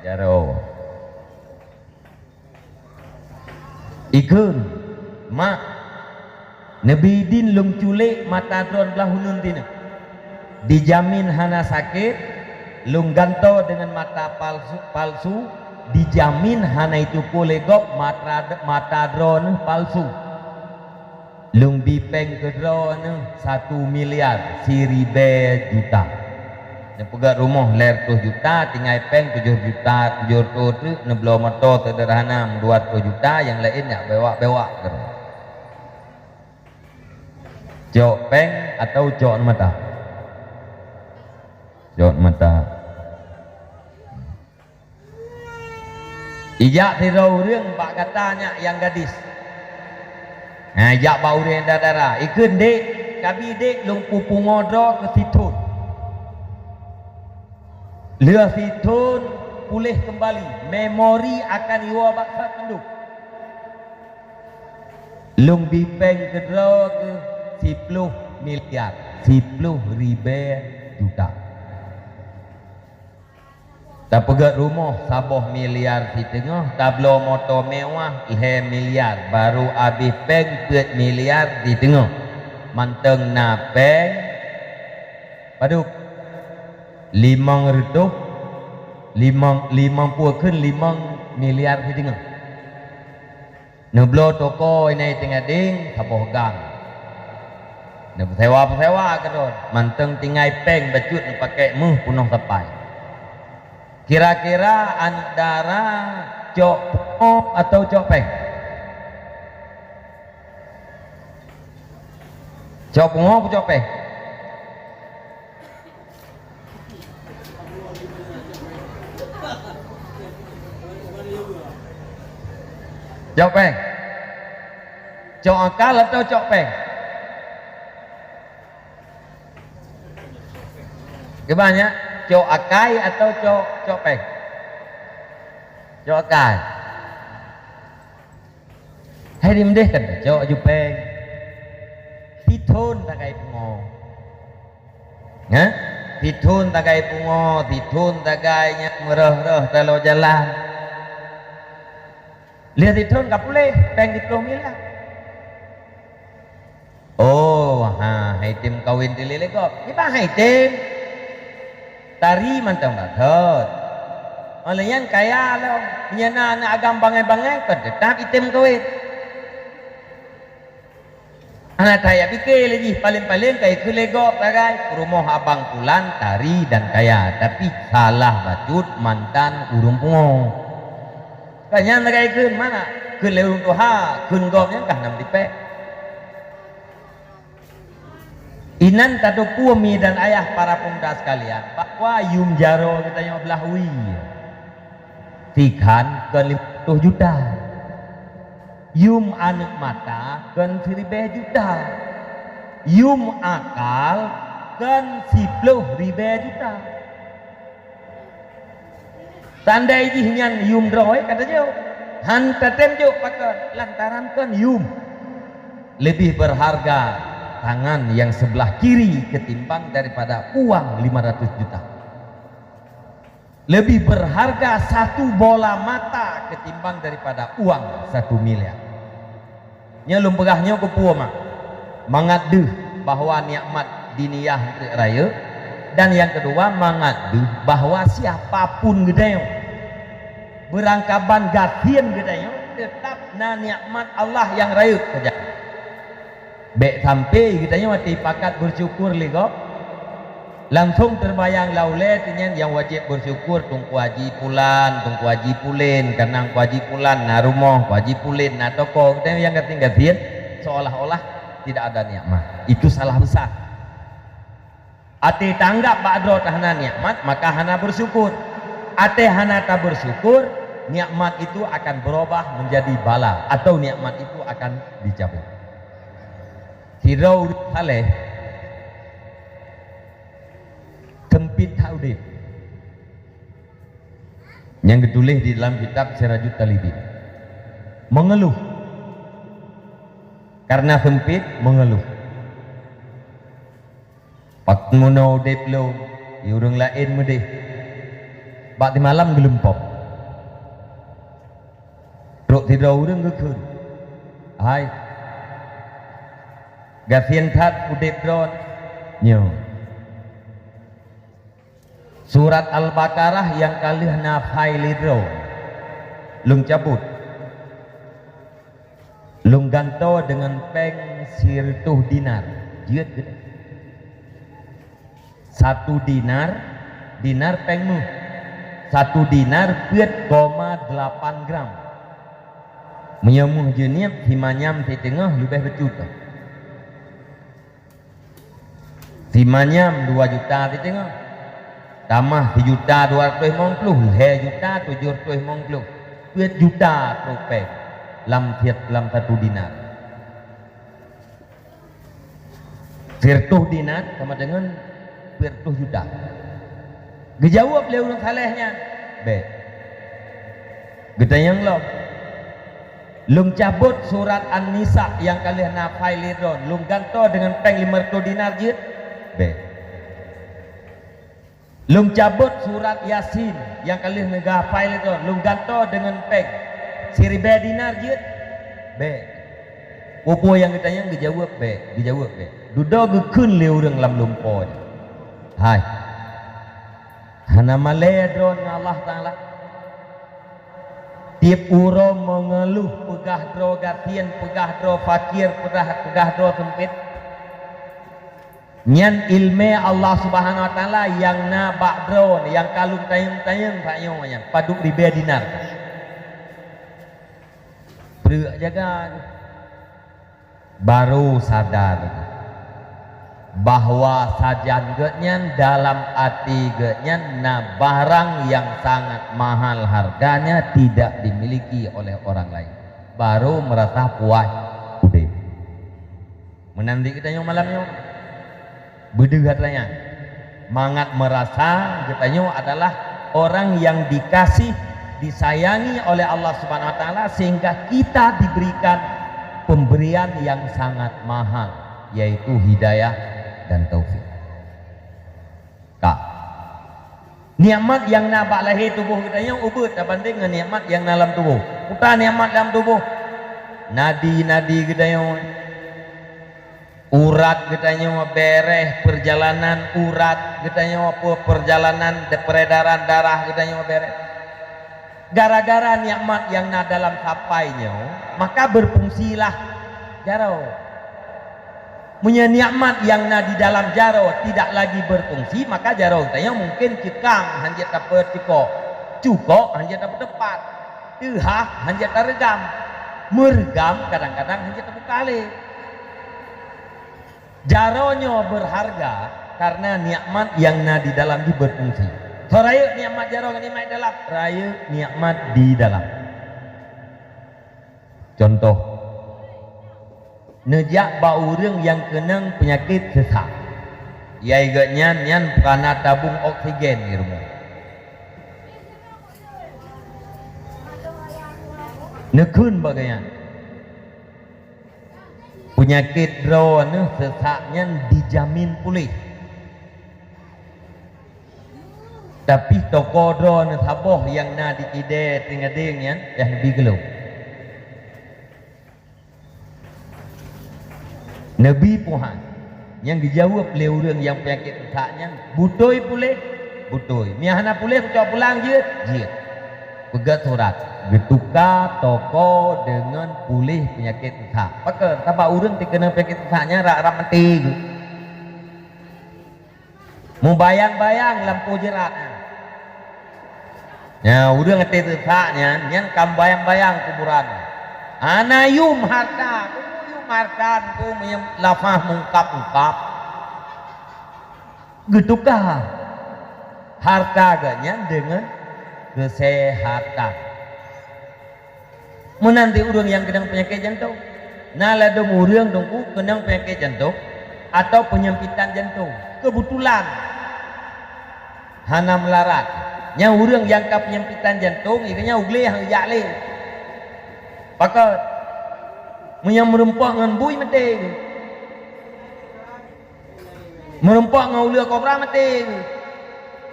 "Jaroe." Ikheun, "Mak, neubi idin lôn culek mata droeneuh blah uneuen tinoh. Dijamin hana sakét, lôn gantoe deungon mata palsu, palsu, dijamin hana jiteupeue lé gob mata, mata droeneuh palsu. Lôn bi péng keu droeneuh satu miliar siribée juta. Neupeugét rumoh lhée reutôh juta, tinggai péng tujoh juta, tujoh reutôh treuk, neubloe moto seudeurhana dua reutôh juta, nyang laén jak bewak-bewak keudroe." Cok péng atawa cok mata? Cok mata. Ijak sidroe ureuëng bak gata nyak nyang gadis. Nah, ijak bak ureuëng dara-dara, ikheun, "Dék, kabi dék lôn peupungo droe keu sithon. Lheueh sithon puléh keumbali, memori akan iwoe bak sapeue mandum. Lôn bi péng keu droe keuh siploh miliar, siploh ribée juta." Tapeugét rumoh saboh miliar siteungoh, tabloe moto mewah lhée miliar, barô abéh péng peuet miliar siteungoh. Mantong na péng padub? Limong reutôh, limong, limong pue kheun limong miliar siteungoh. Neubloe toko inan teungadeng saboh gang. Neupeusewa-peusewa keudroe, mantong tinggai péng bacut neupakée méuh peunoh sapai. Kira-kira aneuk dara cok pungo atawa cok péng? Cok pungo atawa cok péng? Cok péng. Cok akal atawa cok péng? Geubanyak, cok akai atawa cok, cok péng? Cok akai. Hai dimdeh kan cok aju péng. Sithon tagai pungo. Hah? Sithon tagai pungo, sithon tagai nyang meureuh-reuh taloe jalan. Lheueh sithon ka puléh, péng siploh miliar. Oh, ha, hai tem kawen dilé lé gob. Iban hai tem. Tari mantong bagot. Oleh nyan kaya lom. Nyan na aneuk agam bangai-bangai, kon teutap item kawen. Hana that jak pike lé jih, paléng-paléng ka ikheun lé gob sagai, "Rumoh abang pulan tari dan kaya, tapi salah bacut mantan ureuëng pungo." Ka nyan sagai kheun, mana? Kheun lé ureuëng tuha, kheun gob nyan kah nam tipék. Inan tateupeue mi dan ayah para pemuda sekalian, bahwa yum jaroe geutanyoe blah wie. Sikhan kon limong ploh juta. Yum aneuk mata kon siribée juta. Yum akal kon siploh ribée juta. Tandai jih nyan yum droe ka tajok. Han tatem jok pakon lantaran kon yum. Lebih berharga tangan yang sebelah kiri ketimbang daripada uang lima ratus juta. Lebih berharga satu bola mata ketimbang daripada uang satu miliar. Nyoe lôn peugah nyoe keupeue mak? Mangat deuh bahwa nikmat diniyah eunteuk rayeuk, dan nyang keudua mangat deuh bahwa siapa pun geutanyoe, beurangkaban gasien geutanyoe, teutap na nikmat Allah nyang rayeuk saja. Bék sampai geutanyoe watée pakat beusyukur lé gob, langsong teubayang lam ulée teunyan nyang wajéb beusyukur Teungku Haji Pulan, Teungku Haji Pulen, kareuna Teungku Haji Pulan na rumoh, Teungku Haji Pulen na toko. Geutanyoe nyang gasien-gasien seolah-olah tidak ada nikmat. Itu salah besar. Até tanggap bak droe hana nikmat, maka hana beusyukur. Até hana tabeusyukur, nikmat itu akan berubah menjadi bala atau nikmat itu akan dicabut. Sidroe ureuëng saleh sempit that udeb. Nyang geutuléh di dalam kitab Sirajut Talibin. Mengeluh. Karena sempit, mengeluh. Pakon meunoe udeb lôn, di ureuëng laén meudeh. Bak simalam geulumpok. Trok sidroe ureuëng geukheun, "Hai, gasien that udeb droe nyoe." Surat Al-Baqarah nyang ka lheueh na file droe, lôn cabot. Lôn gantoe deungon péng sireutôh dinar. Jeuet geude. Satu dinar, dinar péng méuh. Satu dinar peuet koma delapan gram. Meunyoe méuh jeunieb, simanyam siteungoh leubeh bacut. Simanyam dua juta siteungoh, tamah sijuta dua ratus limong ploh, lhée juta tujoh ratus limong ploh, peuet juta trok péng lam siat-, lam satu dinar. Sireutôh dinar sama deungon peuet reutôh juta. Geujaweueb lé ureuëng saleh nyan, "Bék." Geutanyong lom, "Lôn cabot surat An-Nisa nyang ka lheueh na file droe, lôn gantoe deungon péng limong reutôh dinar jeuet?" "Bék." "Lôn cabot surat Yasin nyang ka lheueh na file droe, lôn gantoe deungon péng siribée dinar jeuet?" "Bék." Peue-peue nyang geutanyong geujaweueb bék, geujaweueb bék. Dudoe geukheun lé ureuëng lam lumpoe nyan, "Hai, hana malée droe ngon Allah Taala? Tieb uroe meungeuluh, peugah droe gasien, peugah droe fakir, peugah, peugah droe seumpét. Nyan iéleumé Allah Subhanahu Wa Taala nyang na bak droe, nyang ka lôn tanyong-tanyong tanyoe nyan, padub ribée dinar." Peureuek jaga. Baru sadar bahwa sajan geuhnyan dalam até geuhnyan na barang nyang sangat mahal harganya tidak dimiliki oleh orang lain. Baru meurasa puas udeb. Meunan di geutanyoe malam nyoe. Beudeuh atra nyan, mangat meurasa geutanyoe adalah orang yang dikasih, disayangi oleh Allah Subhanahu Wa Taala, sehingga kita diberikan pemberian yang sangat mahal, yaitu hidayah dan taufik. Ka. Nikmat nyang na bak lahé tuboh geutanyoe ubeuet tabandeng ngon nikmat nyang na lam tuboh. Peue nikmat lam tuboh? Nadi-nadi geutanyoe, urat geutanyoe beureh, peurjalanan urat geutanyoe, peue, peurjalanan de-, peredaran darah geutanyoe beureh. Gara-gara nikmat nyang na dalam sapai nyoe, maka beufungsilah jaroe. Meunyoe nikmat nyang na di dalam jaroe tidak lagi beufungsi, maka jaroe geutanyoe mungken ceukang hanjeuet tapeucukok, cukok hanjeuet tapeuteupat, teuhah hanjeuet tareugam, meureugam kadang-kadang hanjeuet tabuka lé. Jaroe nyoe beurharga karena nikmat nyang na di dalam jih beufungsi. Soe rayeuk nikmat jaroe ngon nikmat dalam? Rayeuk nikmat di dalam. Contoh, neujak bak ureuëng nyang keunong peunyakét seusak. Yai geuhnyan nyan peue hana tabong oksigen di rumoh. Neukheun bak geuhnyan, Peunyakét droeneuh seusak nyan dijamin puléh. Tapi toko droeneuh saboh nyang na di Kidée Teungadeng nyan, yah neubi geulong. Neubi puhan. Nyang geujaweueb lé ureuëng nyang peunyakét seusak nyan, "Beutôi puléh?" "Beutôi." "Meunyo hana puléh, kucok pulang jeuet?" "Jeuet." Peugét surat, geutuka toko deungon puléh peunyakét seusak. Pakon? Sabab ureuëng teukeunong peunyakét seusak nyan rab-rab maté geuh. Mubayang-bayang lampôh jeurat nyan. Nyan, ureuëng até seusak nyan, nyan ka mubayang-bayang kuburan. Hana yum harta, peue yum harta, peue meunyo lafah mungkab-ungkab. Geutuka harta geuh nyan deungon keuseuhatan. Meunan di ureuëng nyang keunong peunyakét jantông. Na ladôm ureuëng Teungku keunong peunyakét jantông atawa peunyempitan jantông. Keubetulan hana meularat. Nyang ureuëng nyang ka peunyempitan jantông, geuhnyan u glé han geujak lé. Pakon? Meunyo meurumpok ngon bui maté. Meurumpok ngon uleue kobra maté.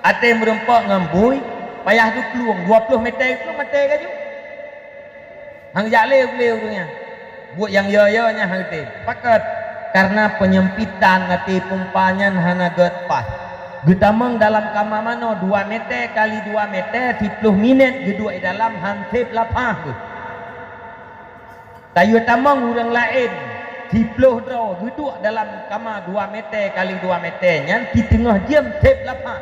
Até meurumpok ngon bui, payah geuplueng, dua ploh mètè geuplueng maté laju. Han geujak lé u glé ureuëng nyan. Buet nyang yo-yo nyan han geutem. Pakon? Karena peunyempitan até pumpa nyan hana gét paih. Geutamong dalam kama manoe dua mètè kali dua mètè, siploh minèt geuduek di dalam han sép lafah geuh. Tayue tamong ureuëng laén siploh droe geuduek dalam kama dua mètè kali dua mètè nyan, siteungoh jeuem sép lafah.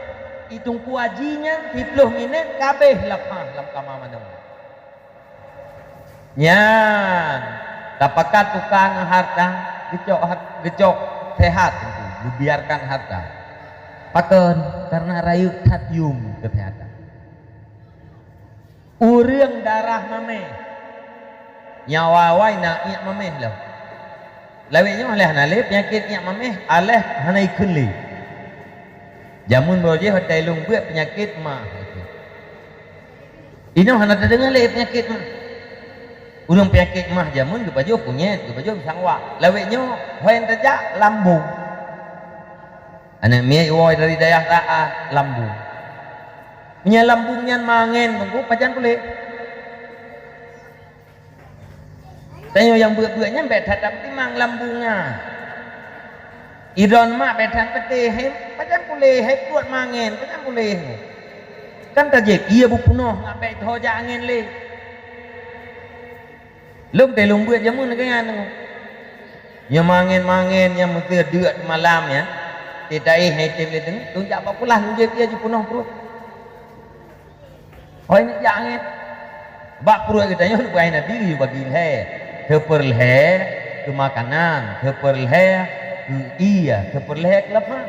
I Teungku Aji nyan siploh minèt ka abéh lafah lam kama manoe. Nyan, tapakat tuka ngon harta, geucok har-, geucok seuhat Teungku, geubiarkan harta. Pakon? Karena rayeuk that yum keuseuhatan. Ureuëng darah maméh. Nyoe awai-awai na iék maméh lom. Lawét nyoe aléh hana lé peunyakét iék maméh, aléh hana ikheun lé. Jameun baroe jih watèe lôn beuet peunyakét mah. Inoe hana tadeungoe lé peunyakét mah. Ureuëng peunyakét mah jameun geupajoh kunyét, geupajoh pisang wak. Lawét nyoe, ho nyang tajak lambung. Aneuk miet iwoe dari dayah Taat, lambung. Meunyo lambung nyan mangen Teungku, pajan puléh. Tanyoe nyang beuet-beuet nyan bèk that tapeutimang lambung nyan. Idon mak bèk that peuté, hai pajan puléh, hai pruet mangen, pajan puléh. Kan tajieb ié bupeunoh, mak bèk tho jak angén lé. Lôn teuh lôn beuet jameun keu nyan. Nyang mangen-mangen nyang meuseudeuk malam nyan, teuh taéh hai tem lé teungoh, lôn jak bak pulan lôn jieb ié jipeunoh pruet. Hôi neuk jak angén. Bak pruet geutanyoe neubeuet Nabi geuyue bagi lhèe. Seupeurlhèe keu makanan, seupeurlhèe keu ié, seupeurlhèe keu lafah.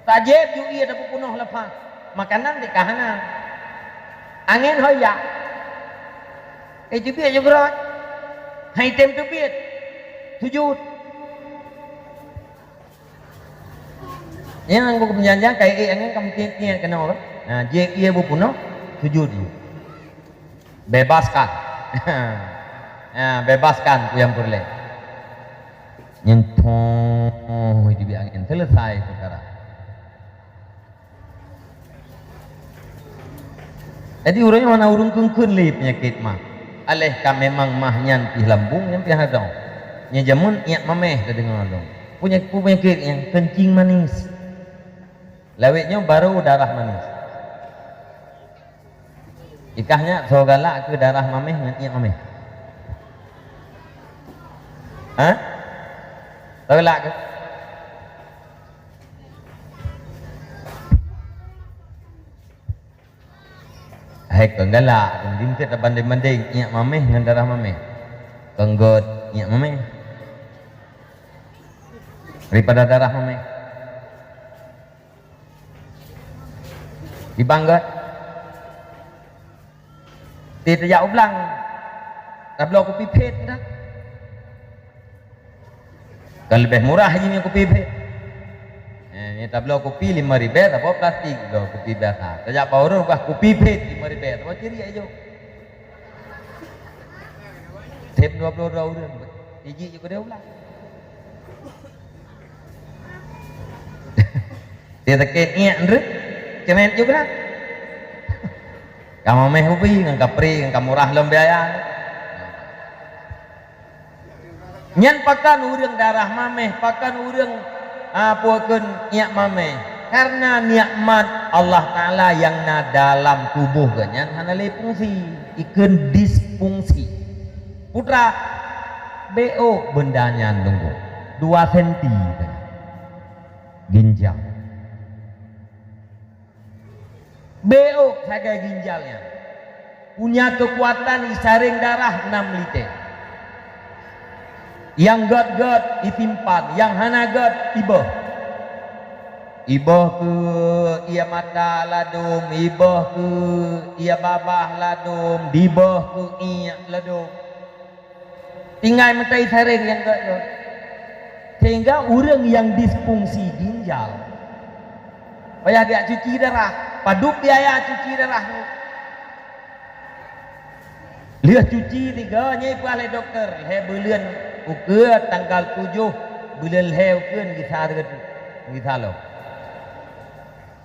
Tajieb ju ié tapeupunoh lafah. Makanan di ka hana. Angén hôi jak. Eh, teubiet ju keurot. Hai tem teubiet. Sujud. Nyang geupeunjanjang kai ék angén ka meutiet-tiet keunoe. Nah, jieb ié bupeunoh, sujud ju. Bebaskan. Nah, bebaskan peue nyang peureulèe. Nyan poh, teubiet angén, selesai peukara. Jadi ureuëng nyoe hana ureuëng kheun-kheun lé peunyakét mah. Aléh ka memang mah nyan pih lambung, nyan pih hana dong. Nyan jameun iék maméh tadeungoe lom. Punya peunyakét nyan kencing manis. Lawét nyoe baru darah manis. Ikah nyak soe galak keu darah maméh ngon iék maméh? Hah? Soe galak keu? Hai kon galak, kon jeuet tabandeng-bandeng iék maméh ngon darah maméh. Kon gét iék maméh daripada darah maméh. Dibang gét. Di tajak u blang, tabloe kupi phét dah. Kan leubeh murah jih nyan kupi phét. Eh, nyan tabloe kupi lima ribèe, tabloe plastik, tabloe kupi biasa. Tajak bak ureueng bah kupi phét lima ribèe, tabloe ciriek ijo. Tem dua ploh droe ureueng. Iji ju keudeh ulang. Dia sakét ngiek ndreuh, cemét ju keunan. Ka mamèh ubi ngon ka pri, ngon ka murah lom biaya. Nyan pakon ureuëng darah mamèh, pakon ureuëng, ah, peue kheun ngiek mamèh. Karena nikmat Allah Taala nyang na dalam tuboh geuh nyan hana lé fungsi, ikheun disfungsi. Putra, beuôk beunda nyan teungku, dua senti ginjal. Beuôk sagai ginjal nyan. Punya keukuatan isaréng darah nam liter. Nyang gét-gét isimpan, nyang hana gét iböh. Iböh keu ie mata ladôm, iböh keu ie babah ladôm, diböh keu iék ladôm. Tinggai meutai saréng nyang gét nyoe. Sehingga ureuëng nyang disfungsi ginjal payah jak cuci darah. Padub biaya cuci darah nyoe. Lheueh cuci tiga, nyan ipeugah lé dokto, lhèe buleuen ukeue tanggal tujoh buleuen lhèe ukeue gisa reuet, gisa lom.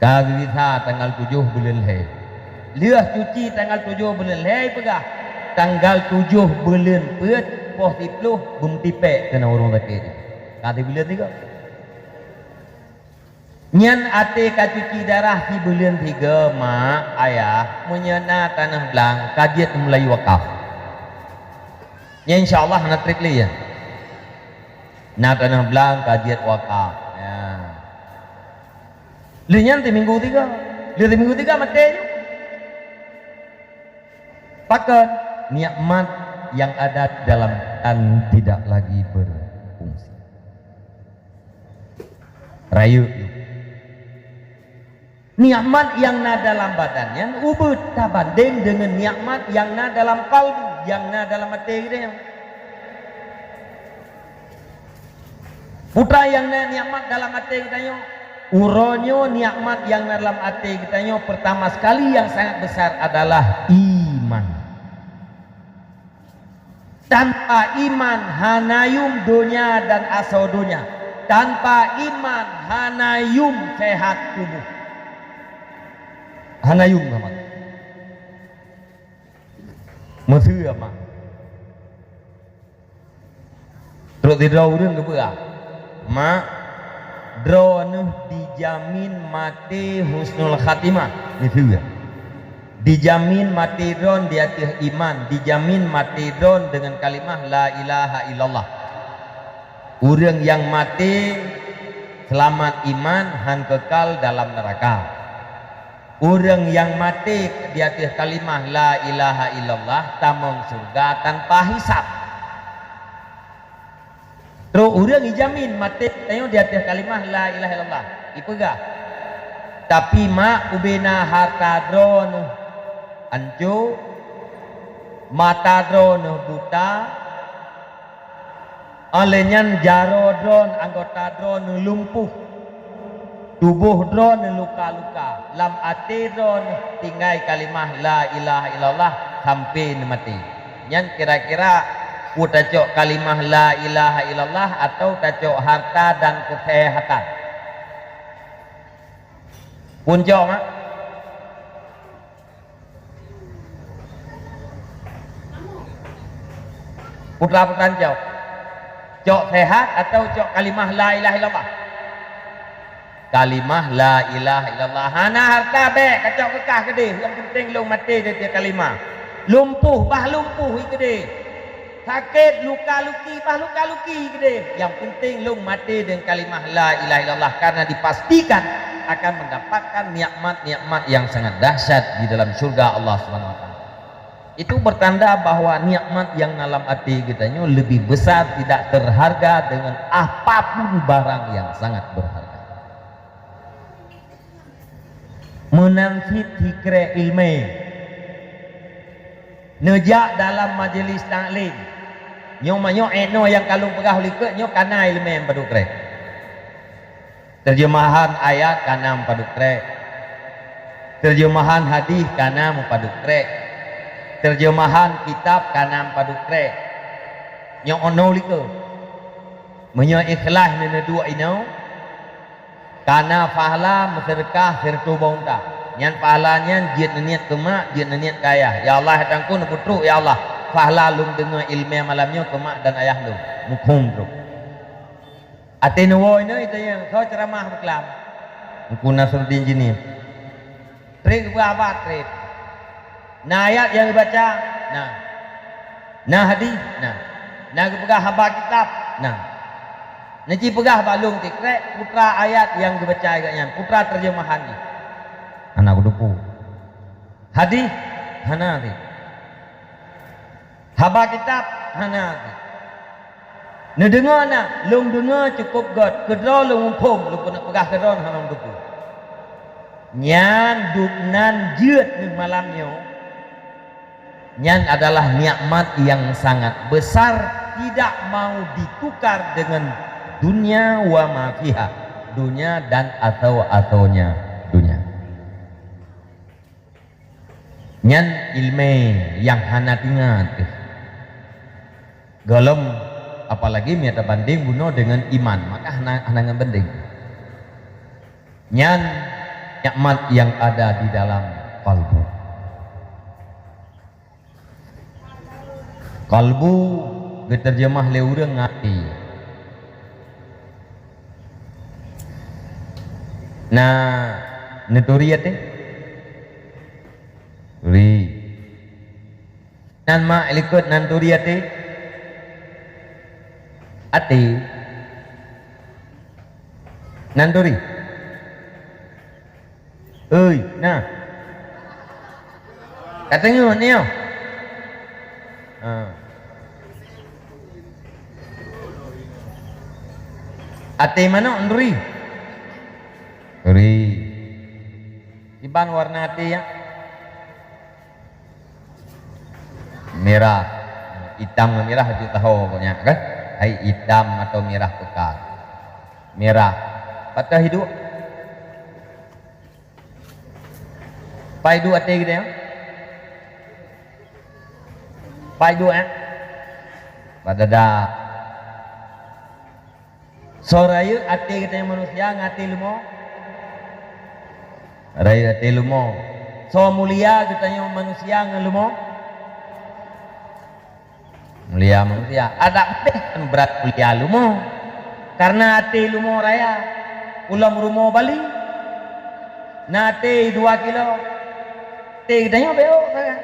Ka geugisa tanggal tujoh buleuen lhèe. Lheueh cuci tanggal tujoh buleuen lhèe ipeugah, tanggal tujoh buleuen peuet poh siplôh beumeuti pék keunan ureuëng sakét. Ka sibuleuen tiga. Nyan até ka cuci darah sibuleuen tiga, mak, ayah, meunyoe na tanoh blang ka jeuet meulayeue wakaf. Nyan insya Allah hana trép lé, ya. Na tanoh blang ka jeuet wakaf. Ya. Lheueh nyan siminggu tiga. Lheueh siminggu tiga maté ju. Pakon? Nikmat yang ada dalam badan tidak lagi berfungsi. Rayeuk ju. Nikmat nyang na dalam badan nyan ubeut tabandeng deungon nikmat nyang na dalam kalbu, nyang na dalam até geutanyoe. Putra nyang na nikmat dalam até geutanyoe, uroe nyoe nikmat nyang na dalam até geutanyoe pertama sekali yang sangat besar adalah iman. Tanpa iman hana yum donya dan asoe donya. Tanpa iman hana yum sehat tuboh. Hana yum sama. Meuseu mak. Trok sidroe ureuëng geupeugah, "Mak, droeneuh dijamin maté husnul khatimah." Miseue, dijamin maté droen di ateueh iman, dijamin maté droen deungon kalimah la ilaha illallah. Ureuëng nyang maté seulamat iman han keukal dalam neuraka. Ureuëng nyang maté di ateueh kalimah la ilaha illallah tamong syeuruga tanpa hisab. Trok ureuëng ijamin maté tanyoe di ateueh kalimah la ilaha illallah, ipeugah, "Tapi mak, ubena harta droeneuh anco, mata droeneuh buta, óh lheueh nyan jaroe droen, anggota droeneuh lumpuh." Tuboh droeneuh luka-luka, lam até droeneuh tinggai kalimah la ilaha illallah sampoe neumaté. Nyan kira-kira peue tacok kalimah la ilaha illallah atawa tacok harta dan keuseuhatan? Peue tacok, mak? Putra-putra cok. Cok sehat atawa cok kalimah la ilaha illallah? Kalimah la ilaha illallah. Hana harta bék kacok keukah keudeh, nyang penting lôn maté di ateueh kalimah. Lumpuh, bah lumpuh i keudeh. Sakét, luka-luki, bah luka-luki keudeh. Nyang penting lôn maté deungon kalimah la ilaha illallah, karena dipastikan akan mendapatkan nikmat-nikmat yang sangat dahsyat di dalam syurga Allah Subhanahu wa Taala. Itu bertanda bahwa nikmat yang dalam até geutanyoe lebih besar, tidak terharga dengan apapun barang yang sangat berharga. Meunan cit sikrek ileumèe. Neujak dalam majelis taklim. Nyoe meunyoe 'et noe nyang ka lôn peugah u likot nyoe ka na ileumèe padub krek. Terjemahan ayat ka na padub krek. Terjemahan hadis ka na padub krek. Terjemahan kitab ka na padub krek. Nyoe unoe likot. Meunyoe ikhlaih neuduek inoe, kana pahala meuseudeukah sireutôh boh unta. Nyan pahala nyan jeuet neuniet keu mak, jeuet neuniet keu ayah. "Ya Allah, hai Teungku neupeutrok, ya Allah, pahala lôn deungoe ileumèe malam nyoe keu mak dan ayah lôn." Muphom trok. Até neuwoe inoe itanyong, "Soe ceuramah beuklam?" "Teungku Nasruddin Jeunieb." "Trép geupeugah haba?" "Trép." "Na ayat nyang geubaca?" "Na." "Na hadih?" "Na." "Na geupeugah haba kitab?" "Na." "Na ci peugah bak lôn tikrek putra ayat nyang geubaca geuh nyan, putra teurjeumahan jih." "Hana kuteupeue." "Hadih?" "Hana," "Haba kitab?" "Hana." "Neudeungoe na?" "Lôn deungoe cukôp göt. Keudroe lôn muphom, lôn keuneuk peugah keudroe hana lôn teupeue." Nyan dubnan jeuet neuh malam nyoe. Nyan adalah nikmat yang sangat besar, tidak mau ditukar dengan dunia wa ma fiha, dunia dan atau-ataunya dunia. Nyan ileumèe nyang hana teuingat teuh. Gohlom, apalagi meunyo tabandeng bunoe deungon iman, maka hana, hana ngon bandeng. Nyan nikmat yang ada di dalam kalbu. Kalbu geuteurjeumah lé ureuëng ngon até. Na neuturi até? Turi. Nan mak likot nan turi até? Até. Nan turi? Oi, na. Ka teungeut nyoe. Ha. Até manok neuturi? Neuturi. Kiban warna até nyan? Mirah. Itam ngon mirah jeuet taho gobnyan kan? Hai itam atau mirah pekat. Mirah. Pat tahi duek? Pai duek até geutanyoe? Pai duek, eh? Pada dah. Soe rayeuk até geutanyoe manusia ngon até leumo? Rayeuk até leumo. Soe mulia geutanyoe manusia ngon leumo? Mulia manusia. Adak teh kan brat mulia leumo. Karena até leumo raya. Ulôn rumoh Bali. Na até dua kilo. Até geutanyoe beuk sagai.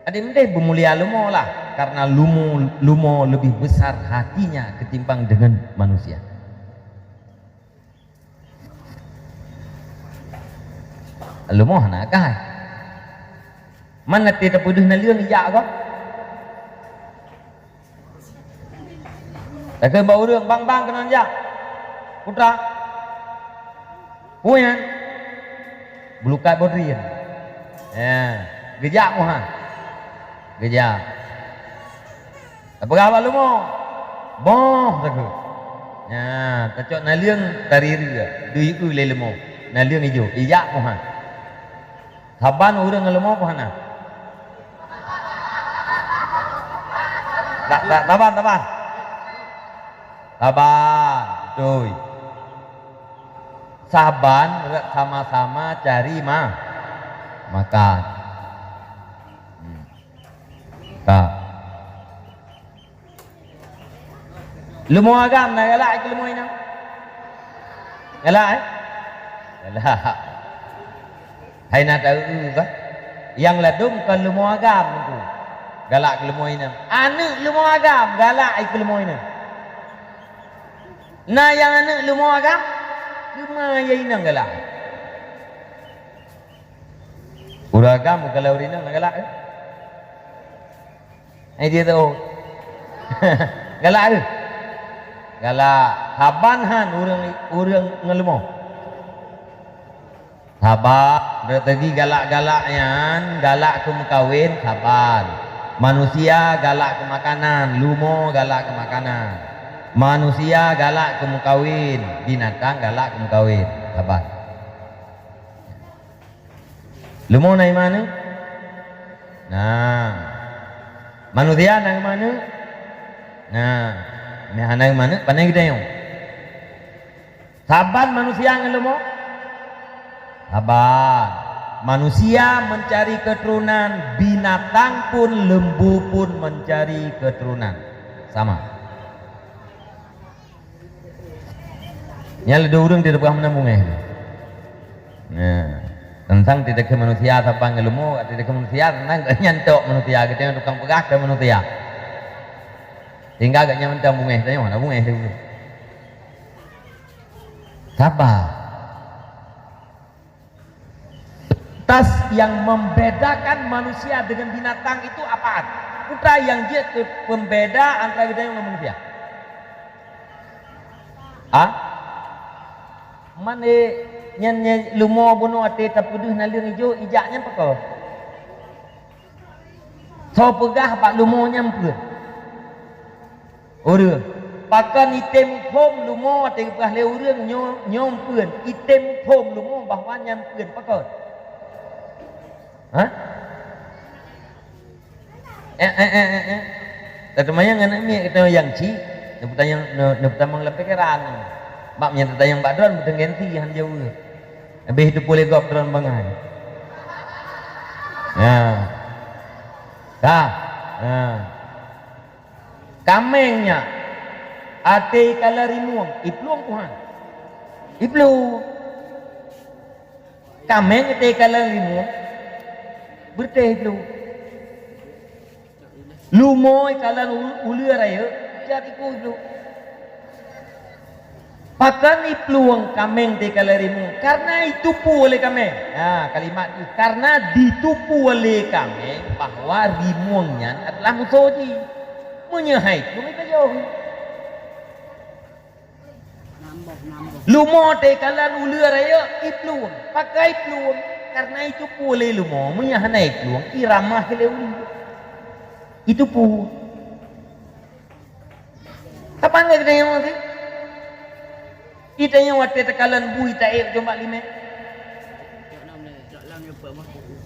Adak teh beumulia leumo lah. Karena leumo, leumo lebih besar hatinya ketimbang dengan manusia. Leumo hana akai. Man até tapeudeuh naleueng ijak gob. Takheun bak ureuëng, "Bang, bang, keunoe jak." "Putra." "Peue nyan?" "Beulukat bodrian." Ya, geujak muha. Geujak. Tapeugah bak leumo, "Boh," takheun. Nyan, tacok naleueng tariri, dui eu lé leumo. Naleueng ijo, ijak muha. Saban ureuëng ngon leumo peue hana? Ta-, ta-, saban, saban. Saban, beutôi. Saban rot sama-sama cari ma-, makan. Hmm. Ka. Leumo agam na galak keu leumo inong? Galak, eh? Galak. Hai na taeu-eu bah. Nyang ladôm kon leumo agam tu. Galak keu leumo inong. Aneuëk leumo agam galak keu leumo inong. Na nyang aneuëk leumo agam, teuma nyang inong galak. Ureuëng agam kalau ureuëng inong na galak, eh? Eh, dia tahu. Galak tu. Galak. Saban han ureuëng, ureuëng ngon leumo. Saban, berarti galak-galak nyan, galak keu meukawen, saban. Manusia galak keu makanan, leumo galak keu makanan. Manusia galak keu meukawen, binatang galak keu meukawen, saban. Leumo na iman nyoe? Na. Manusia na iman nyoe? Nah, meuhana manök pane geutanyoe. Saban manusia ngon leumo? Saban. Manusia mencari keturunan, binatang pun, lembu pun mencari keturunan. Sama. Nyan lé dua ureuëng di depan meunan bungéh. Nah, teuntang tidak ke manusia saban ngon leumo, tidak ke manusia teuntang nyan tok manusia, kita tukang peugah ke manusia. Sehingga agak nyan mantong bungéh, tanya mana bungéh tu. Sabar. Tas yang membedakan manusia dengan binatang itu apaan? Utai yang jeuet pembeda antara geutanyoe ngon manusia. Ah? Mane nyan, nyan leumo bunoe até tapeudeuh naleueng ijo, ijak nyan pakon? Soe peugah bak leumo nyan peue? Ureuëng. Pakon item phom leumo até geupeugah lé ureuëng nyo-, nyoe peuen? Item phom leumo bahwa nyan peuen pakon? Hah? Eh, eh, eh, eh, eh. Tateumayang aneuk miet geutanyoe nyang cik, neupeutamong, ne-, neupeutamong lam pikeran. Mak meunyoe tatanyong bak droen, beuteueng gengsi han jaweueb. Habéh teupeu lé gob droen bangai. Ya. Ka. Ya. Kaméng nyan, até kala rimueng, iplueng tuhan. Iplueng. Kaméng até kala rimueng, beureutéh iplueng. Leumo ikalan u-, uleue rayeuk, jat iku iplueng. Pakon iplueng kaméng di kala rimueng? Karena itupu oleh kaméng. Ha, kalimat jih, karena ditupu oleh kaméng bahwa rimueng nyan adalah musoh jih. Meunyoe hai iplueng, ipajoh. Leumo teukalan uleue rayeuk iplueng, pakon iplueng? Karena itupu oleh leumo. Meunyoe hana iplueng, iramah lé uleue. Itupu. Kapan geutanyoe maté? Itanyoe watée teukalan bui taék u jombak limé.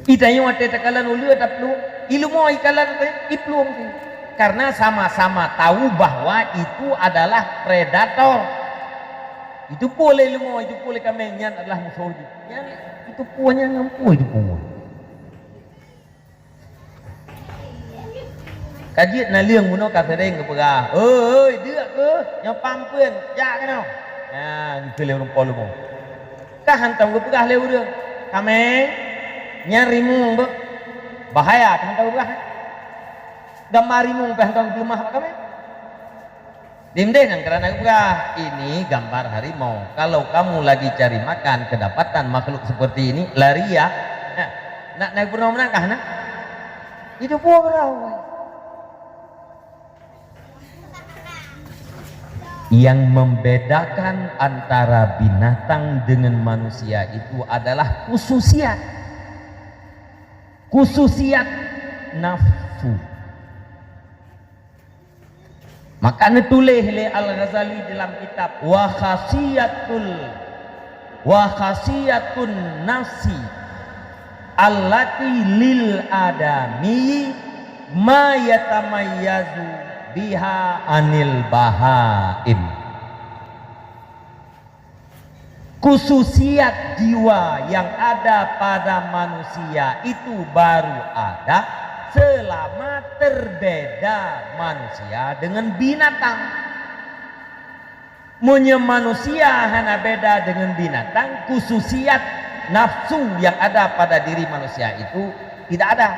Itanyoe watée teukalan uleue taplueng. Ileumo ikalan pih, iplueng pih. Karena sama-sama tahu bahwa itu adalah predator. Itupu lé leumo, itupu lé kaméng, nyan adalah musoh jih. Nyan itupu nyan ngon peue itupu. Ka jeuet naleueng bunoe ka seuréng geupeugah, "Oi, oi, deuk keuh, nyoe pam peuen, jak keunoe." Nyan, geukheun lé ureuëng po leumo. Ka hantom geupeugah lé ureuëng, "Kaméng, nyan rimueng beuh." Bahaya, ka hantom geupeugah. Gamba rimueng pih hantom geupeuleumah bak kaméng. Dimdeh nyang keurana geupeugah, "Ini gambar harimau. Kalau kamu lagi cari makan, kedapatan makhluk seperti ini, lari ya." Nah, nak, nak peurunoe meunangkah na? Itu pun berau. Yang membedakan antara binatang dengan manusia itu adalah khususiat. Khususiat nafsu. Maka neutuléh lé Al-Ghazali dalam kitab, "Wa khasiyatul, wa khasiyatun nafsi allati lil adami ma yatamayyazu biha anil bahaim." Khususiat jiwa yang ada pada manusia itu baru ada selama terbeda manusia dengan binatang. Meunyoe manusia hana beda dengan binatang, khususiat nafsu yang ada pada diri manusia itu tidak ada.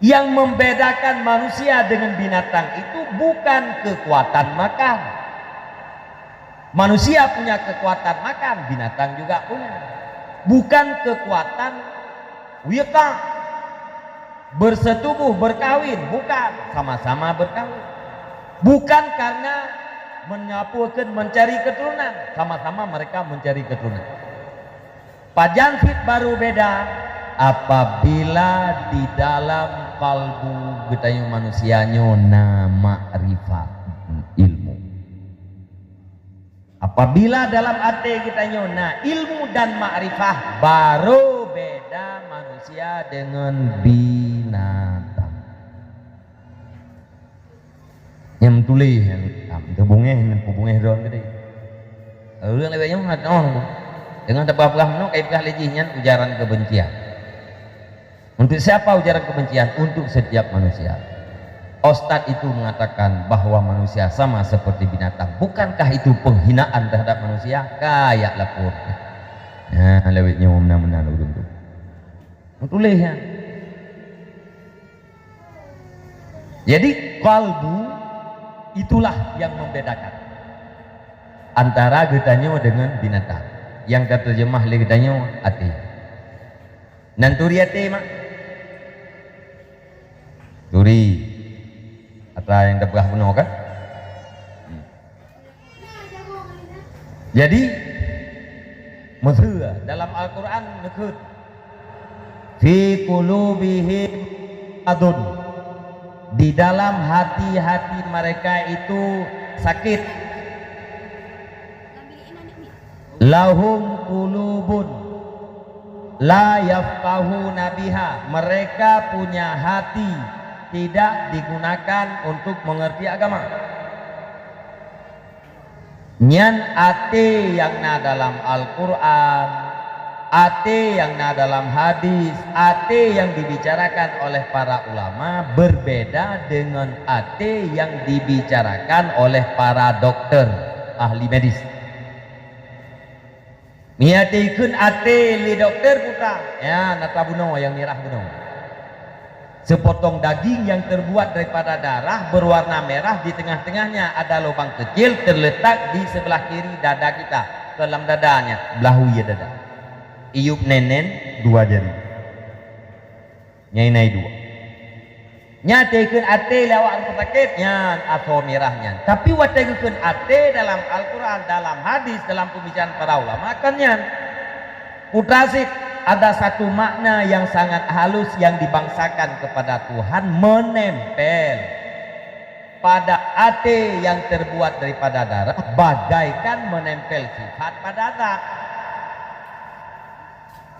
Yang membedakan manusia dengan binatang itu bukan kekuatan makan. Manusia punya kekuatan makan, binatang juga punya. Bukan kekuatan wiqa, bersetubuh, berkawin, bukan, sama-sama berkawin. Bukan karena menyapukan mencari keturunan, sama-sama mereka mencari keturunan. Pajan cit baru beda? Apabila di dalam kalbu geutanyoe manusia nyoe na makrifat, ilmu. Apabila dalam até geutanyoe na ilmu dan makrifah, baru beda manusia dengan binatang. Nyang tuléh nyan, ah, teubungéh, nyan peubungéh droe keudéh. Ureuëng lawét nyoe hana teunoh, teungoh tapeugah-peugah meunoe, kai peugah lé jih nyan ujaran kebencian. Untuk siapa ujaran kebencian? Untuk setiap manusia. Ustadz itu mengatakan bahwa manusia sama seperti binatang. Bukankah itu penghinaan terhadap manusia? Kayak lapor. Nah, lawét nyoe meunan-meunan ureuëng tu. Tuléh nyan. Jadi, kalbu itulah yang membedakan antara geutanyoe dengan binatang. Nyang ka terjemah lé geutanyoe até. Nan turi até, mak? Turi. Atra nyang tapeugah bunoe kan? Hmm. Jadi, meuseu dalam Al-Quran neukheun, "Fi qulubihim maradun." Di dalam hati-hati mereka itu sakit. "Lahum qulubun la yafqahuna biha." Mereka punya hati tidak digunakan untuk mengerti agama. Nyan até nyang na dalam Al-Quran, até nyang na dalam hadis, até nyang dibicarakan oleh para ulama berbeda dengan até nyang dibicarakan oleh para dokter, ahli medis. Meunyoe até kheun até lé dokter putra, nyan atra bunoe nyang mirah bunoe. Sepotong daging yang terbuat daripada darah berwarna merah, di tengah-tengahnya ada lubang kecil terletak di sebelah kiri dada kita. Ke dalam dadanya, belah wie dada. Iyup nenen dua jari. Nyan inan dua. Nyan até kheun até lé awak rumoh sakét, nyan asoe mirah nyan. Tapi watée geukheun até dalam Al-Quran, dalam hadis, dalam pembicaraan para ulama, kan nyan. Putra sit, ada satu makna yang sangat halus yang dibangsakan kepada Tuhan, menempel pada até yang terbuat daripada darah, bagaikan menempel sifat pada zat.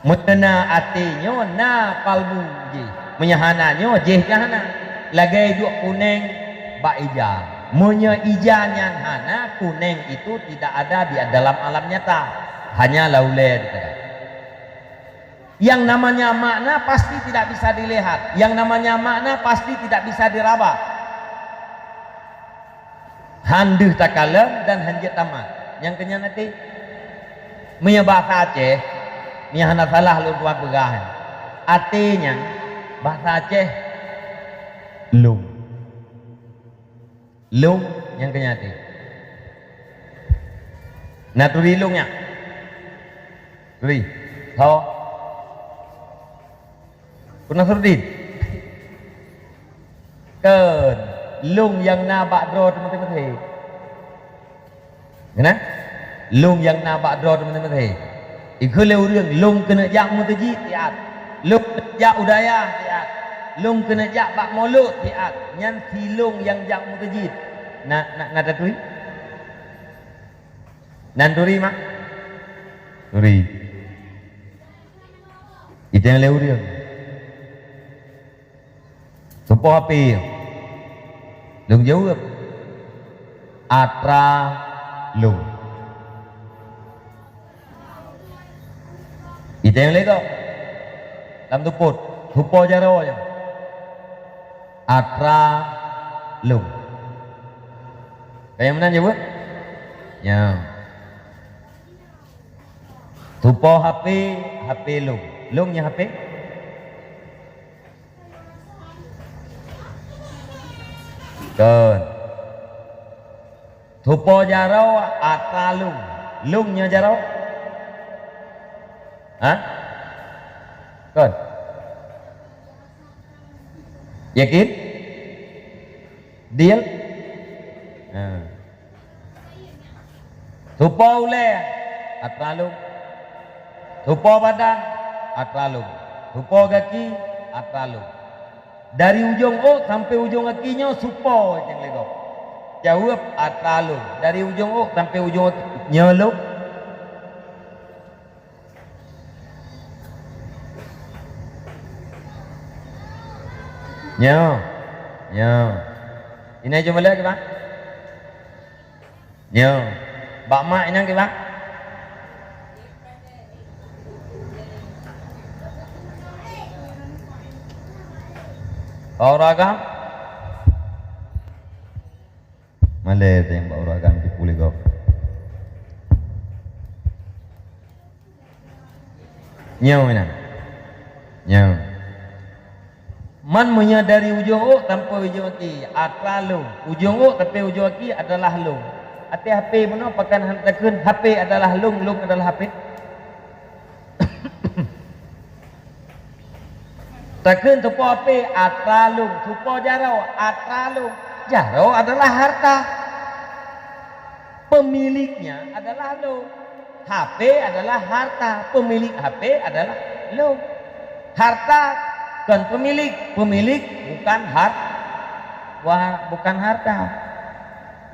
Meunyoe na até nyoe na kalbu jih, meunyoe hana nyoe jih ka hana. Lagée duek kuneng bak ija. Meunyoe ija nyan hana, kuneng itu tidak ada di dalam alam nyata. Hanya lam ulée teuka. Yang namanya makna pasti tidak bisa dilihat. Yang namanya makna pasti tidak bisa diraba. Han deuh takalon dan han jeuet tamat. Nyang keu nyan até. Meunyoe basa Aceh, meunyoe hana salah lôn tuan peugah, até nyan basa Aceh lông. Lông nyang keu nyan até. Na turi lông nyan? Turi. Ho. Pue Nasruddin? Kon, lông nyang na bak droe teumaté-maté. Keunan? Lông nyang na bak droe teumaté-maté. Ikheun lé ureuëng, lông keuneuk jak meuseujid siat. Lông keuneuk jak u dayah siat. Lông keuneuk jak bak mulod siat. Nyan si lông nyang jak meuseujid. Na, na, na taturi? Nan turi, mak? Turi. Iteng lé ureuëng. Soe po H P? Lông jaweueb. Atra lông. Iteng lé gob. Lam tupot. Soe po jaroe nyoe? Atra lông. Ka nyang meunan jaweueb? Nyoe. Soe po H P, H P lông. Lông nyoe H P? Kon. Soe po jaroe atra lông. Lông nyoe jaroe? Ha? Kon. Yakin? Deal? Ha. Soe po ulée, atra lông. Soe po badan, atra lông. Soe po gaki, atra lông. Dari ujong ôk sampoe ujong gaki nyoe soe po iteng lé gob? Jaweueb, atra lông. Dari ujong ôk sampoe ujong gaki nyoe lông. Nyoe. Nyoe. Inan jeuet mulai kiban? Nyoe, bak mak inong kiban? Bak ureueng agam? Malée teuh bak ureueng agam tipu lé gob. Nyoe meunan. Nyoe. Man meunyoe dari ujong ôk sampoe ujong aki, atra lông. Ujong ôk sampoe ujong aki adalah lông. Até H P bunoe pakon hana takheun H P adalah lông, lông adalah H P? Takheun tupo H P atra lông, tupo jaroe atra lông. Jaroe adalah harta. Pemiliknya adalah lông. H P adalah harta, pemilik H P adalah lông. Harta kon pemilik, pemilik bukan har-, wah, bukan harta.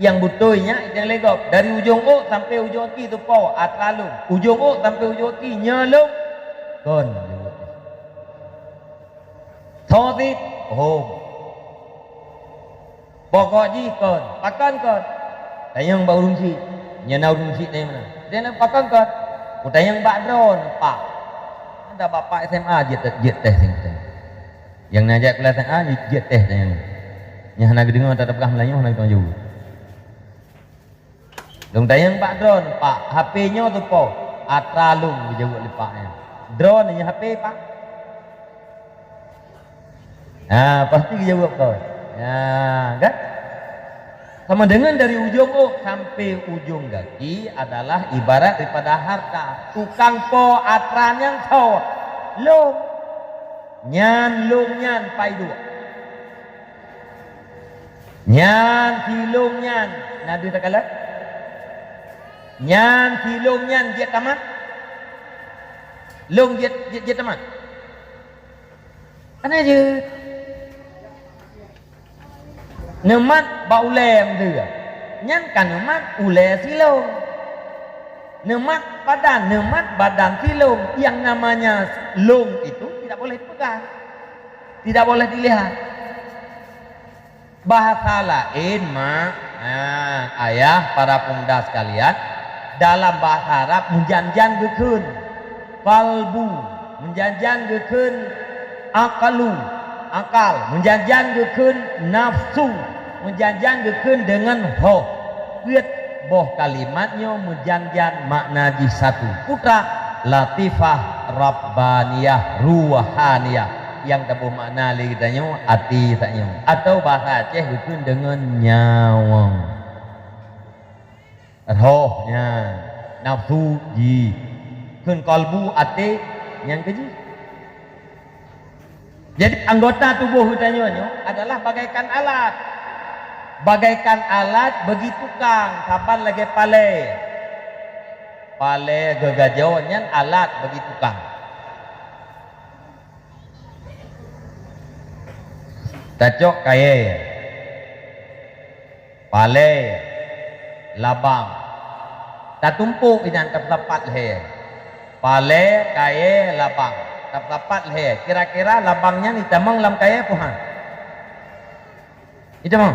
Nyang beutôi nyan idéng lé gob, dari ujong ôk sampoe ujong aki tupo atra lông, ujong ôk sampoe ujong aki nyoe lông. Kon. Tho cit, hom. Pokok jih kon, pakon kon? Tanyong bak ureueng syiek. Nyan na ureueng syiek nyan meunan. Dia nyan pakon kon? Kutanyong bak droeneuh, Pak. Ada bapak S M A jeuet, jeuet tes nyan kutanyong. Nyang na jak kuliah S M A jeuet tes tanyong. Nyang hana geudeungoe, tak peugah Meulayu, hana geudeungoe jaweueb. Lôn tanyong bak droeneuh, "Pak, H P nyoe tupo?" "Atra lông," geujaweueb lé pak nyan. "Droeneuh nyoe H P, Pak?" Ha, pasti geujaweueb kon. Ya, kan? Sama dengan dari ujong ôk sampai ujong gaki adalah ibarat daripada harta. Tukang po atra nyan soe? Lông. Nyan lông nyan pai duek. Nyan si lông nyan na deuh takalon? Nyan si lông nyan jeuet tamat? Lông jeuet, jeuet, jeuet tamat? Hana jeuet. Neumat bak ulée meudeuh. Nyan ka neumat ulée si lông. Neumat badan, neumat badan si lông. Yang namanya lông itu tidak boleh dipegang. Tidak boleh dilihat. Bahasa laén, mak, nah, ayah, para pemuda sekalian, dalam bahasa Arab meujan-jan geukheun qalbu, meujan-jan geukheun aqlu, akal, meujan-jan geukheun nafsu, meujan-jan geukheun deungon roh. Peuet boh kalimat nyoe meujan-jan makna jih satu. Putra latifah rabbaniyah ruhaniyah. Nyang taboh makna lé geutanyoe até tanyoe. Atau bahasa Aceh geukheun deungon nyawöng. Roh nyan, nafsu jih. Kheun qalbu até nyang keujih. Jadi, anggota tuboh geutanyoe nyoe adalah bagaikan alat. Bagaikan alat bagi tukang, saban lagée palée. Palée geugajoe nyan alat bagi tukang. Tacok kayée. Palée, labang. Tatumpôk inan tapeusapat lhée. Palée, kayée, labang. Tapeusapat lhée. Kira-kira labang nyan itamong lam kayée peu han? Itamong.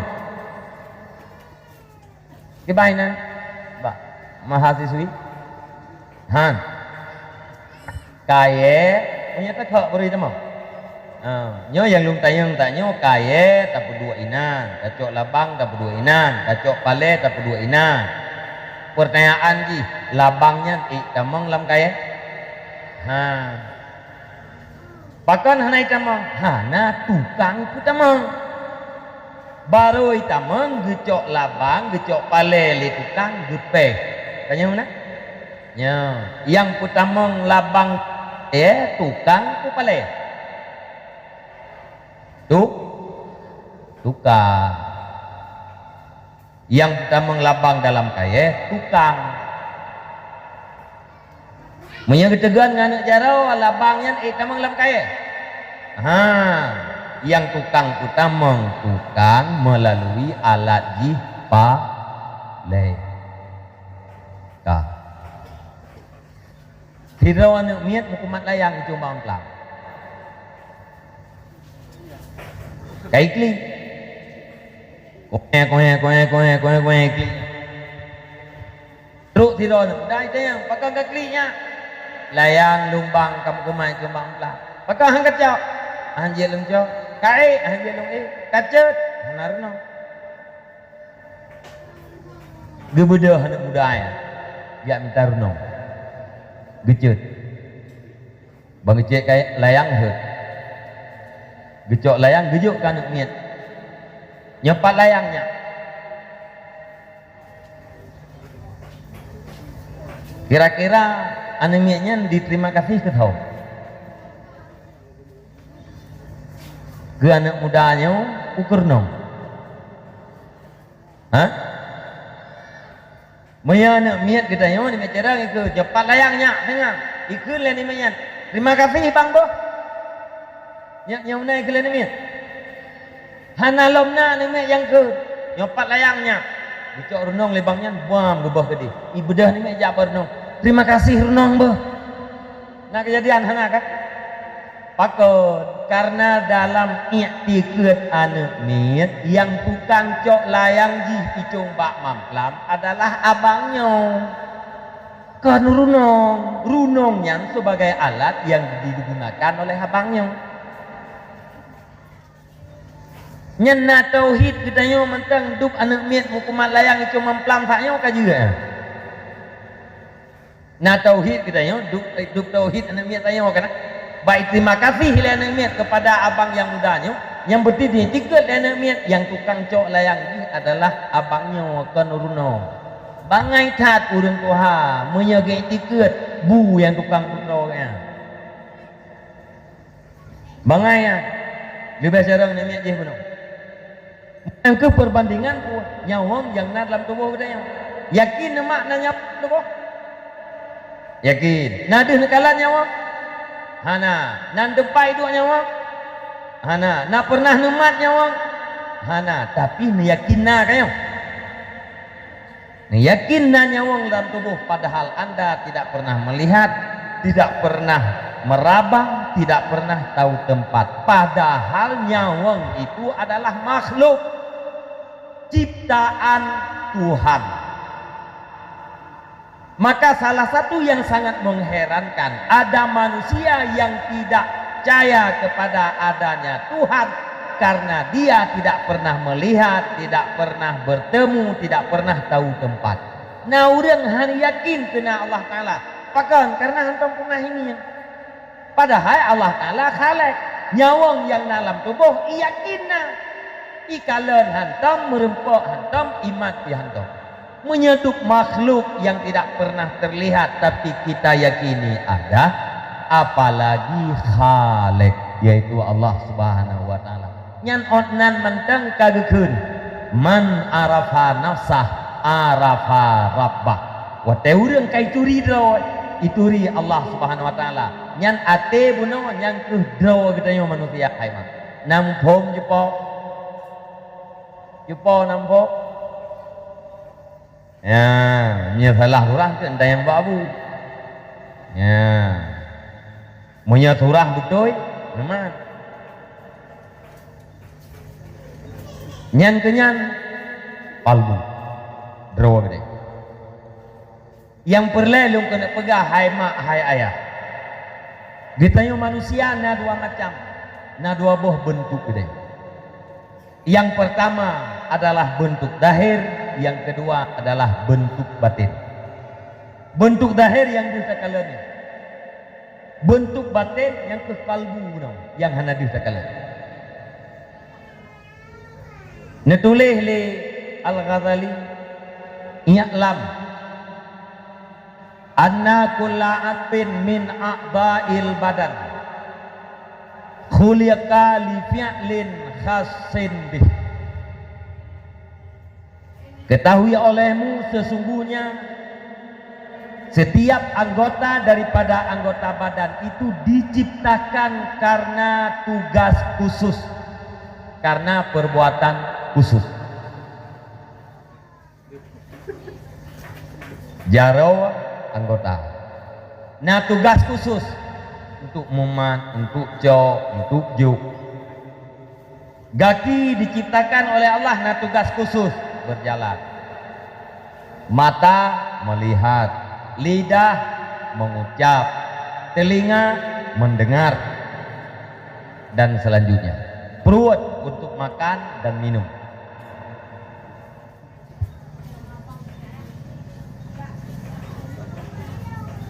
Kiban inan? Bah, mahasiswi? Han. Kayée, meunyoe teuka bri teuma. Ha, nyoe nyang lôn tanyong tanyoe, kayée tapeuduek inan, tacok labang tapeuduek inan, tacok palée tapeuduek inan. Peurtanyaan jih, labang nyan ék tamong lam kayée? Ha. Pakon hana itamong? Hana tukang peutamong. Barô itamong geucok labang, geucok palée lé tukang geupéh. Tanyong na? Nyoe, nyang peutamong labang, eh, tukang peupalée. Tu-, tukang. Nyang peutamong labang dalam kayée, tukang. Meunyoe geuteugon ngon aneuk jaroe, labang nyan ék tamong lam kayée. Ha, nyang tukang peutamong, tukang meulalu alat jih palée. Ka. Sidroe aneuk miet meukumat layang ujong bak ongklang. Ka iklik. Koe, koe, koe, koe, koe, koe, iklik. Trok sidroe aneuk muda jitanyong, "Pakon ka klik nyak?" "Layang lumbang ka meukumai keumbang plah." "Pakon han kacok?" "Han jeuet lôn cok." "Ka ék?" "Han jeuet lôn ék." "Ka cot?" "Hana runoe." Geubeudôh aneuk muda nyan, geujak mita runoe. Geucot. Ban geucok keu layang, hot. Geucok layang, geujok keu aneuk miet. "Nyoe pat layang nyak?" Kira-kira aneuk miet nyan diterima kasih keu soe? Keu aneuk muda nyoe ukeue runoe. Ha? Meunyoe aneuk miet geutanyoe, aneuk miet carông ikheun, "Nyoe pat layang nyak, deungon." Ikheun lé aneuk miet nyan, "Terima kasih bang boh." Nyak nyang meunan ikheun lé aneuk miet. Hana lom na aneuk miet nyang kheun, "Nyoe pat layang nyak." Geucok runoe lé bang nyan, buam geubôh keudeh. Ibeudôh aneuk miet jak bak runoe, "Terima kasih runoe boh." Na keujadian hana kan? Pakon? Karena dalam iktikeuet aneuk miet, nyang tukang cok layang jih icong bak mamplam adalah abang nyoe. Kon runoe. Runoe nyan sebagai alat yang digunakan oleh abang nyoe. Nyan na tauhid geutanyoe mantong, dub aneuk miet meukumat layang icong mamplam sak nyoe ka jeuet. Na tauhid geutanyoe, dub, dub tauhid aneuk miet tanyoe kan. Baik terima kasih lé aneuk miet kepada abang nyang muda nyoe, nyang beutitipikot lé aneuk miet nyang tukang cok layang jih adalah abang nyoe kon runoe. Bangai that ureuëng tuha meunyoe geuiktikeuet bu nyang tukang peutroe nyan. Bangai nyan, leubeh carông aneuk miet jih bunoe. Nyang keuh perbandingan peue? Nyawöng nyang na lam tuboh geutanyoe. Yakin neumat na nyawöng lam tuboh? Yakin. Na deuh neukalon nyawöng? Hana. Na teumpat iduek nyawöng? Hana. Na peureunah neumat nyawöng? Hana. Tapi neuyakin na ka nyoe. Neuyakin na nyawöng lam tuboh, padahal anda tidak pernah melihat, tidak pernah meraba, tidak pernah tahu tempat. Padahal nyawöng itu adalah makhluk ciptaan Tuhan. Maka salah satu yang sangat mengherankan, ada manusia yang tidak percaya kepada adanya Tuhan karena dia tidak pernah melihat, tidak pernah bertemu, tidak pernah tahu tempat. Na ureuëng hana yakin keu na Allah Taala. Pakon? Karena hantom pernah ingat. Padahai Allah Taala Khalik. Nyawöng nyang na lam tuboh iyakin na. Ikalon hantom, meureumpok hantom, imat pih hantom. Meunyoe dub makhluk yang tidak pernah terlihat tapi kita yakini ada, apalagi Khalik, yaitu Allah Subhanahu wa Taala. Nyan ot nan mantong ka geukheun, "Man arafa nafsah, arafa rabbah." Watée ureuëng ka ituri droe, ituri Allah Subhanahu wa Taala. Nyan até bunoe nyang keuh droe geutanyoe manusia hai mak. Na muphom jeupo? Jeupo na muphom? Ya, meunyoe salah surah keu entah nyang bak abu. Ya. Meunyoe surah beutôi, memang. Nyan keu nyan, palbu. Droe geude. Nyang peureulée lôn keuneuk peugah, hai mak, hai ayah. Geutanyoe manusia na dua macam, na dua boh beuntuk geude. Yang pertama adalah bentuk zahir, yang kedua adalah bentuk batin. Bentuk zahir nyang deuh takalon nyoe. Bentuk batin nyang keuh kalbu bunoe, nyang hana deuh takalon. Neutuléh lé Al-Ghazali, "I'lam anna kulla 'adwin min a'dha'il badan khuliqa li fi'lin khassin bih." Ketahui olehmu sesungguhnya setiap anggota daripada anggota badan itu diciptakan karena tugas khusus, karena perbuatan khusus. Jaroe anggota na tugas khusus untuk mumat, untuk cok, untuk juk. Gaki diciptakan oleh Allah na tugas khusus, berjalan. Mata melihat, lidah mengucap, telinga mendengar, dan selanjutnya perut untuk makan dan minum.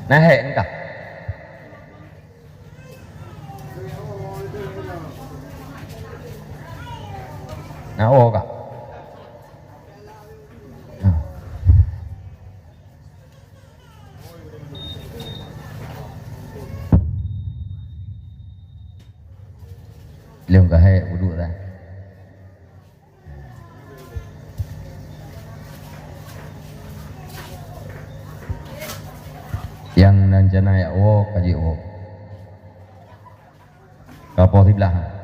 Nah, hek engkah. Nah, oh, kak. Nah. Leueng ka hek uduk dah. Nyang nan cana jak woe, ka jeuet woe. Ka poh siblaih.